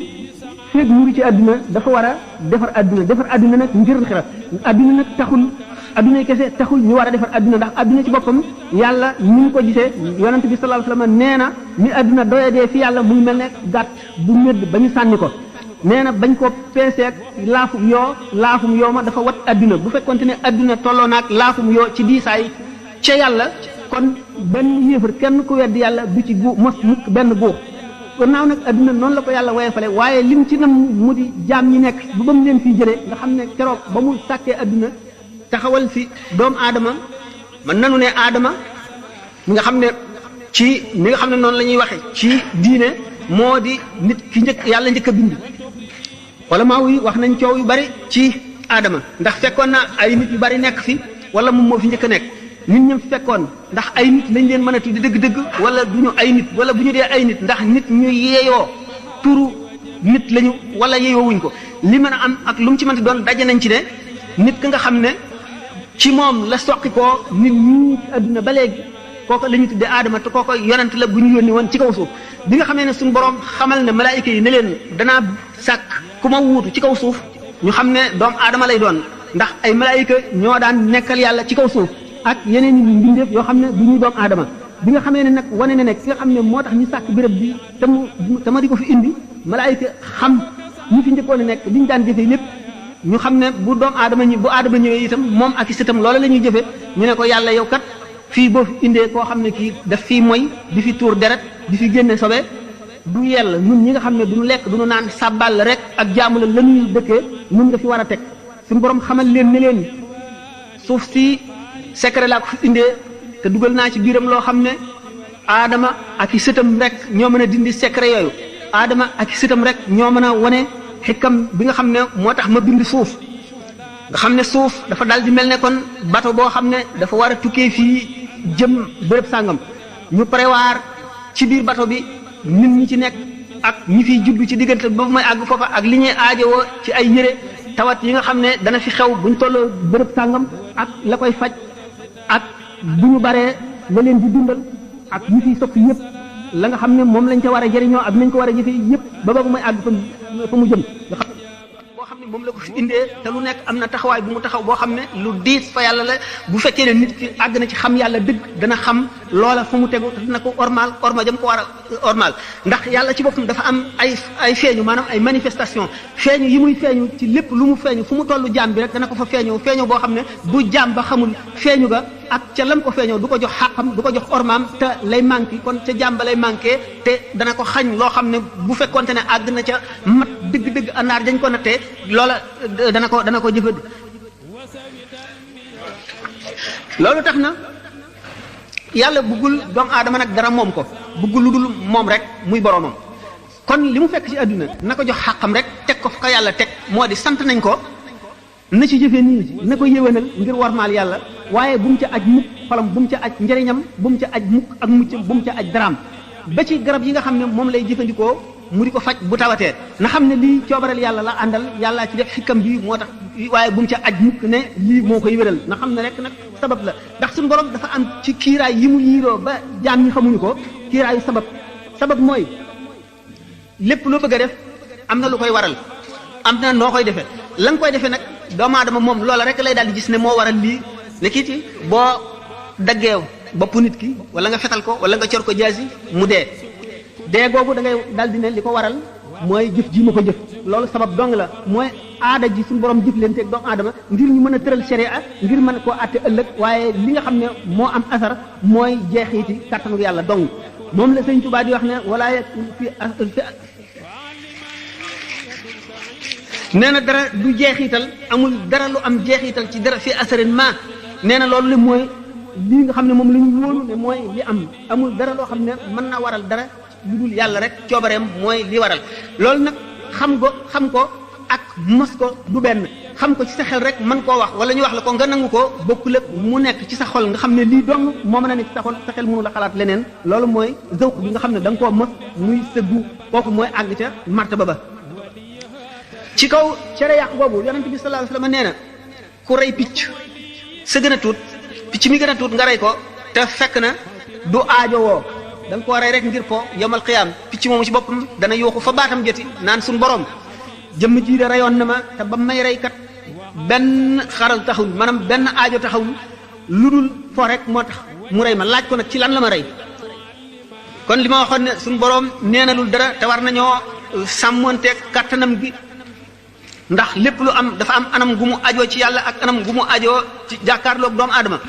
feeg mu ngi ci àdduna dafa war a defar àdduna nag ngir xira àdduna nag taxul àdduna kese taxul ñu war a defar àdduna ndax àdduna ci boppam yàlla ni mu ko gisee yonent bi sallallahu alayhi wasallam nee na ni àdduna doyadee fi yàlla muy mel ne gàtt bu médd ba ñu sànni ko nee na bañ ko peeseeg laafum yoo ma dafa wat àdduna bu fekkonte ne àdduna tolloo naag laafum yoo ci diisaay ca yàlla kon benn yéefar kenn ku weddi yàlla du ci mos mukk benn góor gannaaw nag adduna noonu la ko yàlla woyefale waaye lim ci nam mu di jaam ñi nekk bu ba mu leen fii jëlee nga xam ne keroog ba mu sàkkee adduna taxawal fi doomu aadama man nanu ne aadama mi nga xam ne ci mi nga xam ne noonu la ñuy waxe ci diine moo di nit ki njëkk yàlla njëkk a bind wala maa yi wax nañ coow yu bari ci aadama ndax fekkoon na ay nit yu bari nekk fi wala moom moo fi njëkk a nekk nit ñi fekkoon ndax ay nit lañ leen mën a tuddi dëgg-dëgg wala du ñu ay nit wala bu ñu dee ay nit ndax nit ñu yeeyoo turu nit lañu wala yeeyoo wuñ ko li mën a am ak lu mu ci mënti doon daje nañ ci ne nit ka nga xam ne ci moom la soqi koo nit ñi ci àdduna ba léegi kooku la ñu tuddee aadama te kooku yonent la bu ñu yónni woon ci kaw suuf bi nga xamee ne suñu borom xamal ne malaayika yi ne leen danaa sàkk ku ma wuutu ci kaw suuf ñu xam ne doomu aadama lay doon ndax ay malaayika ñoo daan nekkal yàlla ci kaw suuf ak yeneen i mbindeef yoo xam ne du ñuy doomu aadama bi nga xamee ne nag wane na ne ki nga xam ne moo tax ñu sàkk béréb bi te ma di ko fi indi malaayika xam ñi fi njëkkoon a nekk li ñu daan jëfee lépp ñu xam ne bu doomu aadama bu aadama ñëwee itam moom ak i sëtam loola la ñuy jëfe ñu ne ko yàlla yow kat fii boo fi indee koo xam ne kii daf fii moy di fi tuur deret di fi génne sobe du yell ñun ñi nga xam ne duñu lekk duñu naan sàbbal la rek ak jaamu la lañuy dëkkee ñun nga fi war a teg suñu borom xamal leen ne leen suuf si secret laa ko fi indee te dugal naa ci biiram loo xam ne aadama ak i sëtam rek ñoo mën a dindi secret yooyu aadama ak i sëtam rek ñoo mën a wane xikam bi nga xam ne moo tax ma bind suuf nga xam ne suuf dafa dal di mel ne kon bato boo xam ne dafa war a tukkee fii jëm béréb sàngam ñu prévoir ci biir bato bi nit ñi ci nekk ak ñi fiy juddu ci diggante ba may àgg foofa ak li ñuy aajowoo ci ay yére tawat yi nga xam ne dana fi xew buñ tolloo béréb sàngam ak la koy faj ak bu ñu baree la leen di dundal ak ñi fiy soppi yëpp la nga xam ne moom lañ ca war a jëriñoo ak nañ ko war a jëfee yëpp ba ba may àgg fa mu jëm nga xam boo xam ne moom la ko fi indee te lu nekk am na taxawaay bu mu taxaw boo xam ne lu diis fa yàlla la bu fekkee ne nit ki àgg na ci xam yàlla dëgg dana xam loola fa mu tegu te dina ko orma jëm ko war a ormal ndax yàlla ci boppam dafa am ay feeñu maanaam ay manifestation feeñu yi muy feeñu ci lépp lu mu feeñu fu mu tollu jaam bi rek dana ko fa feeñoo boo xam ne bu jaam ba xamul feeñu ga ak ca lam ko feeñoo du ko jox xàqam du ko jox ormaam te lay manqué kon ca jaam ba lay manqué te dana ko xañ loo xam ne bu fekkonte ne àgg na ca mat dëgg-dëgg anaar dañ ko nattee loola dana ko jëfandi loolu tax na yàlla bëggul doomu aadama nag dara moom ko bëggul lu dul moom rek muy boromam kon li mu fekk ci àdduna na ko jox xàqam rek teg ko fa ko yàlla teg moo di sant nañ ko na ci jëfee nii na ko yéwénal ngir warmaal yàlla waaye bu mu ca aj mukk xolam bu mu ca aj njëriñam bu mu ca aj mukk ak muccam bu mu ca aj daraam ba ci garab yi nga xam ne moom lay jëfandikoo mu di ko faj bu tawatee na xam ne lii coobareel yàlla la àndal yàllaa ci def xikam bi moo tax waaye bu mu ca aj mukk ne lii moo koy wéral na xam ne rek nag sabab la ndax suñu borom dafa am ci kiiraay yi mu yiiroo ba jaam ñi xamuñu ko kiiraayu sabab mooy lépp loo bëgg a def am na lu koy waral am na noo koy defee la nga koy defee nag doomu aadama moom loola rek lay daal di gis ne moo waral lii ne kii boo daggeew bopp nit ki wala nga fetal ko wala nga cor ko jaasi mu dee googu da ngay daal di ne li ko waral mooy jëf ji ma ko jëf loolu sabab dong la mooy aada ji suñu borom jëf leen teeg doomu aadama ngir ñu mën a tëral sharia ngir mën koo àtte ëllëg waaye li nga xam ne moo am asar mooy jeexiti kàttanu yàlla dong moom la sëñ Tuubaa di wax ne wala fi nee na dara du jeexital amul dara lu am jeexital ci dara fi asarin ma nee na loolu li mooy li nga xam ne moom la ñu wóolu ne mooy li am amul dara loo xam ne mën na waral dara lu dul yàlla rek coobareem mooy li waral loolu nag xam ko ak mos ko du benn xam ko ci sa xel rek mën koo wax wala ñu wax la ko nga nangu ko bokkul ak mu nekk ci sa xol nga xam ne lii dong moo mën a nekk ci sa xol sa xel mënu la xalaat leneen loolu mooy zawq bi nga xam ne da nga koo mos muy sëggu kooku mooy àgg ca martaba ba ci kaw cere yàq boobu yonent bi sallallahu alayhi wasallam nee na ku rey picc sa gën a tuut picc mi gën a tuut nga rey ko te fekk na du aajowoo da nga koo rey rek ngir po yomal xiyaam picc moomu ci boppam dana yooxu fa baatam joti naan suñ borom jëmm ji de reyoon na ma te ba may rey kat benn xaral taxul maanaam benn aajo taxawul lu dul fo rek moo tax mu rey ma laaj ko nag ci lan la ma rey kon li ma waxoon ne suñ borom nee na lul dara te war nañoo sàmmonteeg kattanam gi ndax lépp lu am dafa am anam gu mu ajoo ci yàlla ak anam gu mu ajoo ci jàkkaarloog doomu aadama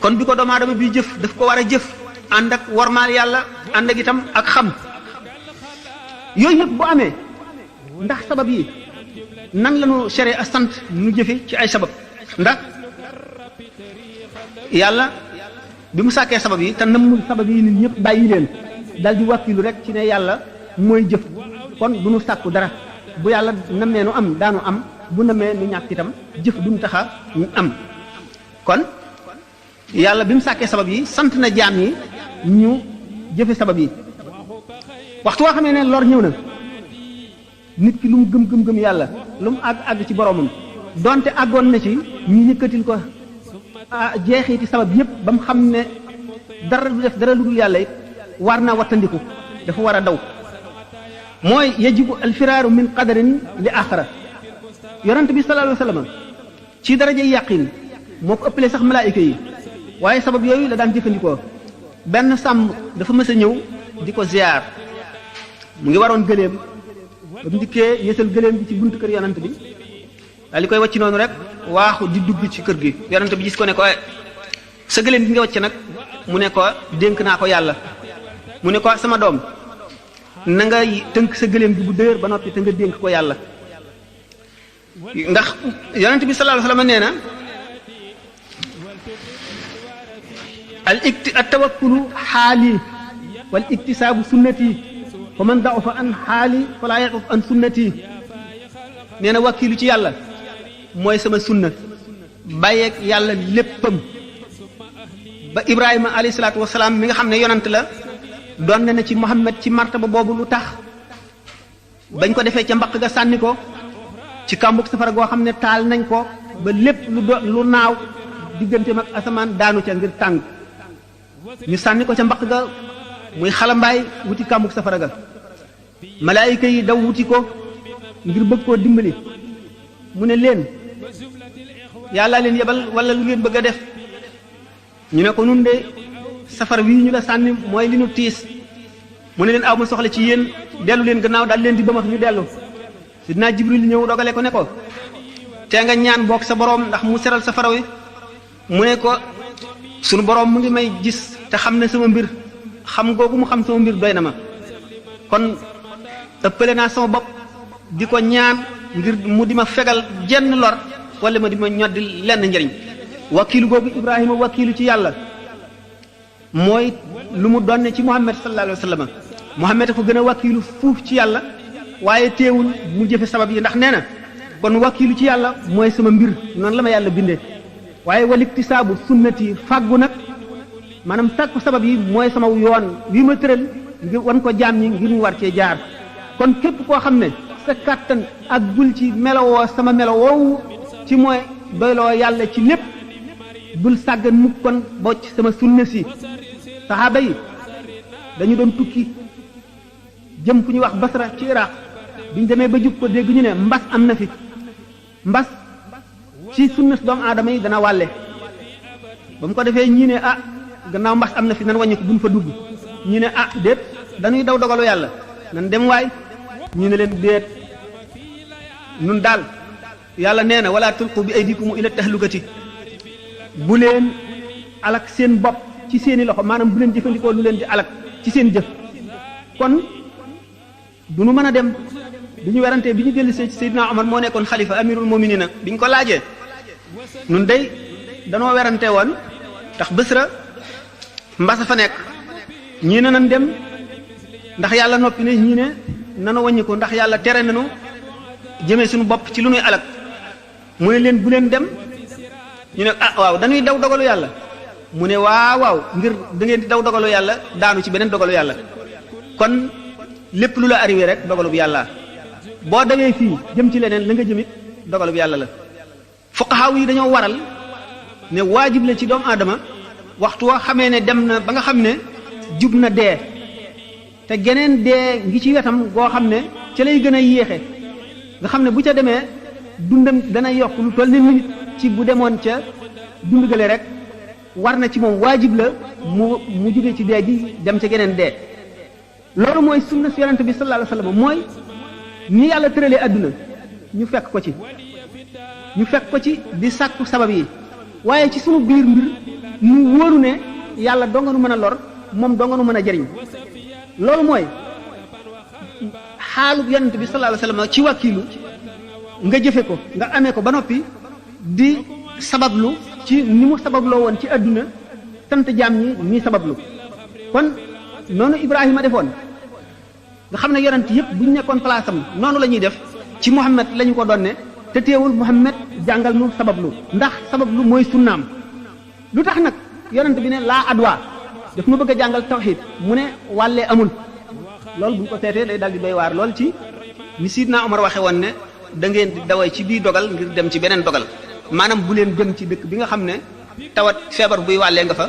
kon bi ko doomu aadama bi jëf daf ko war a jëf ànd ak wormaal yàlla ànd ak itam ak xam yooyu yëpp bu amee ndax sabab yi nan la ñu sharia sant ñu jëfe ci ay sabab ndax yàlla bi mu sàkkee sabab yi te nammul sabab yi nit ñëpp bàyyi leen dal di wàkkilu rek ci ne yàlla mooy jëf kon du ñu sàkku dara bu yàlla nammee nu am daanu am bu nammee nu ñàkk itam jëf duñ taxa ñu am kon yàlla bi mu sàkkee sabab yi sant na jaam yi ñu jëfe sabab yi waxtu woo xamee ne lor ñëw na nit ki lu mu gëm yàlla lu mu àgg ci boromam donte àggoon na ci ñu yëkkatil ko jeexiti sabab yépp ba mu xam ne dara du def dara lu dul yàlla it war naa wattandiku dafa war a daw mooy yajibu alfiraaru min qadarin li axara yonent bi sallallahu alayhi wasallam ci daraja yàqin moo ko ëppalee sax malaayika yi waaye sabab yooyu la daan jëfandikoo benn sàmm dafa mës a ñëw di ko ziyaar mu ngi waroon gëléem ba mu dikkee yësal gëléem bi ci buntu kër yonent bi daal di koy wàcc noonu rek waaxu di dugg ci kër gi yonent bi gis ko ne ko sa gëléem bi nga wàcc nag mu ne ko dénk naa ko yàlla mu ne ko sama doom na nga tënk sa gëléem bi bu dëgër ba noppi te nga dénk ko yàlla ndax yonent bi sallallahu alayhi wasallam nee na al tawakkulu xaali wal iktisaabu sunnati fa man da'ufa an xaali fala yaquf an sunnati nee na wakkilu ci yàlla mooy sama sunna bàyyeeg yàlla léppam ba Ibrahima alayhi salaatu wasalaam mi nga xam ne yonant la doon na ci Muhammad ci martaba boobu lu tax bañ ko defee ca mbaq ga sànni ko ci kàmbug safara goo xam ne taal nañ ko ba lépp lu naaw digganteem ak asamaan daanu ca ngir tàng ñu sànni ko ca mbaq ga muy xalambaay wuti kàmbug safara ga malaayika yi daw wuti ko ngir bëgg koo dimbali mu ne leen yàllaa leen yebal wala lu ngeen bëgg a def ñu ne ko nun de safara wii ñu la sànni mooy li nu tiis mu ne leen aw ma soxla ci yéen dellu leen gannaaw daal leen di bëmax ñu dellu sidna Jibril ñëw dogale ko ne ko te nga ñaan boog sa boroom ndax mu seral safara wi mu ne ko sunu boroom mu ngi may gis te xam ne sama mbir xam googu mu xam sama mbir doy na ma kon ëppale naa sama bopp di ko ñaan ngir mu di ma fegal jenn lor wala ma di ma ñoddi lenn njëriñ wakiilu googu Ibrahima wakiilu ci yàlla mooy lu mu donne ci Muhammad sallallahu alayhi wa sallam Muhammad ko gën a wakiilu fuuf ci yàlla waaye teewul mu jëfe sabab yi ndax nee na kon wakiilu ci yàlla mooy sama mbir noonu la ma yàlla bindee waaye waliktisaabu sunnati fàggu nag maanaam sàkku sabab yi mooy sama yoon wi ma tëral ngir wan ko jaam ñi ngir ñu war cee jaar kon képp koo xam ne sa kàttan ak bul ci melowoo sama melo woowu ci mooy doyloo yàlla ci lépp bul sàggan mukk kon bocc sama sunna si saxaaba yi dañu doon tukki jëm ku ñuy wax Basra ci Iraq biñ demee ba jub ko dégg ñu ne mbas am na fi mbas ci sunna si doomu aadama yi dana wàlle ba mu ko defee ñii ne ah gannaaw mbas am na fi nan wàññi ko buñ fa dugg ñii ne ah déet dañuy daw dogalu yàlla nan dem waay ñu ne leen déet nun daal yàlla nee na wala tulqu bi aydikum ila tahlukati bu leen alak seen bopp ci seeni loxo maanaam bu leen jëfandikoo lu leen di alak ci seen jëf kon du nu mën a dem bi ñu werantee bi ñu dellu see ci Seydina Omar moo nekkoon xalifa amirul muminina bi ñu ko laajee nun day danoo werante woon tax Basra mbasa fa nekk ñii ne nan dem ndax yàlla noppi ne ñii ne nanu wàññi ko ndax yàlla tere nanu jëmee suñu bopp ci lu nuy alak mu ne leen bu leen dem ñu ne ah waaw dañuy daw dogalu yàlla mu ne waaw ngir da ngeen di daw dogalu yàlla daanu ci beneen dogalu yàlla kon lépp lu la arrivé rek dogalu bu yàlla boo dawee fii jëm ci leneen la nga jëmit dogalu bu yàlla la fuqahaa yi dañoo waral ne waajib la ci doomu aadama waxtu woo xamee ne dem na ba nga xam ne jub na dee te geneen dee ngi ci wetam goo xam ne ca lay gën a yéexe nga xam ne bu ca demee dundam dana yokk lu toll ni nit ci bu demoon ca dund gale rek war na ci moom waajib la mu jóge ci dee ji dem ca geneen dee loolu mooy sunna si yonente bi sallallahu alayhi wasallam mooy ni yàlla tëralee adduna ñu fekk ko ci di sàkku sabab yi waaye ci sunu biir mbir mu wóoru ne yàlla doo nga nu mën a lor moom doo nga nu mën a jariñ loolu mooy xaalub yonente bi sallallahu alayhi wasallam ci wàkkiilu nga jëfe ko nga amee ko ba noppi di sabablu ci ni mu sababloo woon ci adduna sant jaam ñi nii sabablu kon noonu Ibrahima defoon nga xam ne yonent yëpp bu ñu nekkoon place am noonu la ñuy def ci Muhammad la ñu ko doon ne te teewul Muhammad jàngal nu sabablu ndax sabablu mooy sunnaam lu tax nag yonent bi ne laa adwa daf ma bëgg a jàngal tawxiid mu ne wàllee amul loolu bu ñu ko seetee day dal di doy waar lool ci ni Sidna Omar waxe woon ne da ngeen di daway ci bii dogal ngir dem ci beneen dogal maanaam bu leen jëm ci dëkk bi nga xam ne tawat feebar buy wàllee nga fa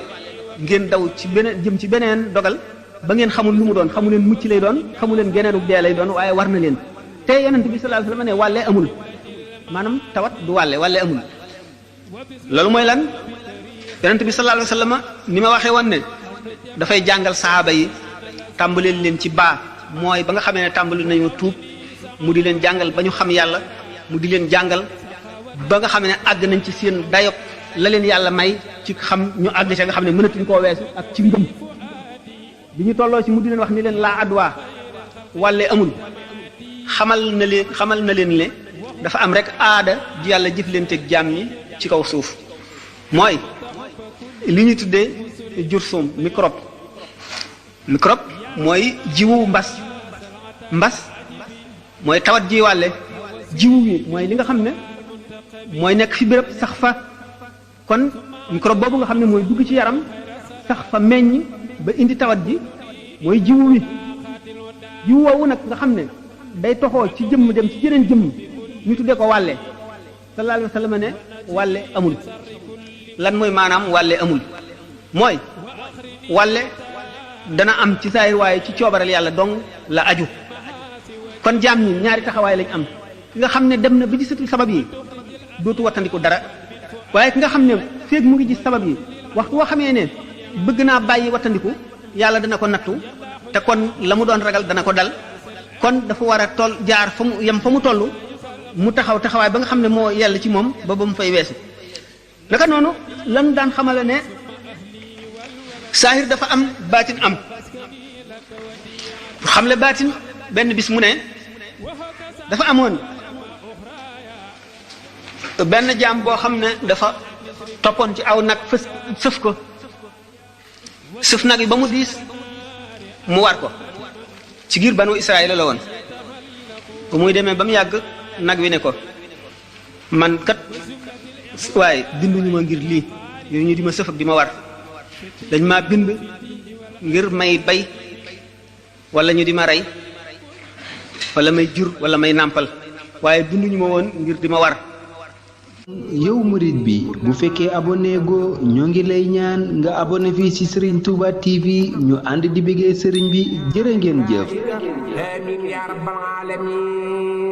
ngeen daw ci beneen jëm ci beneen dogal ba ngeen xamul lu mu doon xamu leen mucc lay doon xamu leen geneenu dee lay doon waaye war na leen te yonent bi sallallahu alayhi wasallam ne wàllee amul maanaam tawat du wàllee amul loolu mooy lan yonent bi sallallahu alayhi wasallam ni ma waxee woon ne dafay jàngal sahaaba yi tàmbaleel leen ci baa mooy ba nga xamee ne tàmbali nañu tuub mu di leen jàngal ba ñu xam yàlla mu di leen jàngal ba nga xam ne àgg nañ ci seen dayop la leen yàlla may ci xam ñu àgg ci nga xam ne mënatuñ koo weesu ak ci ngëm bi ñu tolloo ci mu di leen wax ni leen laa adwa wàlle amul xamal na leen ne dafa am rek aada ji yàlla jëflanteeg jaam ñi ci kaw suuf mooy li ñu tuddee jursum microbe mooy jiwu mbas mooy tawat ji wàlle jiwu wi mooy li nga xam ne mooy nekk fi béréb sax fa kon microbe boobu nga xam ne mooy dugg ci yaram sax fa meññ ba indi tawat ji mooy jiwu wi jiwu woowu nag nga xam ne day toxoo ci jëmm dem ci jeneen jëmm ñu tuddee ko wàlle sallallahu alayhi wa sallam ne wàlle amul lan mooy maanaam wàlle amul mooy wàlle dana am ci saayir waaye ci coobareel yàlla dong la aju kon jaam ñi ñaari taxawaay lañ am ki nga xam ne dem na ba gisatul sabab yi dootu wattandiku dara waaye ki nga xam ne feeg mu ngi gis sabab yi waxtu woo xamee ne bëgg naa bàyyi wattandiku yàlla dana ko nattu te kon la mu doon ragal dana ko dal kon dafa war a toll jaar fa mu yem fa mu toll mu taxawaay ba nga xam ne moo yell ci moom ba mu fay weesu naka noonu lan daan xamale ne saahir dafa am baatin am pour xam le baatin benn bis mu ne dafa amoon benn jaam boo xam ne dafa toppoon ci aw nag sëf ko sëf nag yi ba mu diis mu war ko ci giir banu Israël la woon ba muy demee ba mu yàgg nag wi ne ko man kat waaye binduñu ma ngir lii yooyu ñu di ma sëf ak di ma war dañ maa bind ngir may bay wala ñu di ma rey wala may jur wala may nàmpal waaye binduñu ma woon ngir di ma war. yow murid bi bu fekkee abonné goo ñoo ngi lay ñaan nga abonné fii ci Serigne Touba TV ñu ànd di bëggee Serigne bi jërë ngeen jëf. Amiin yaa rabbal aalamiin.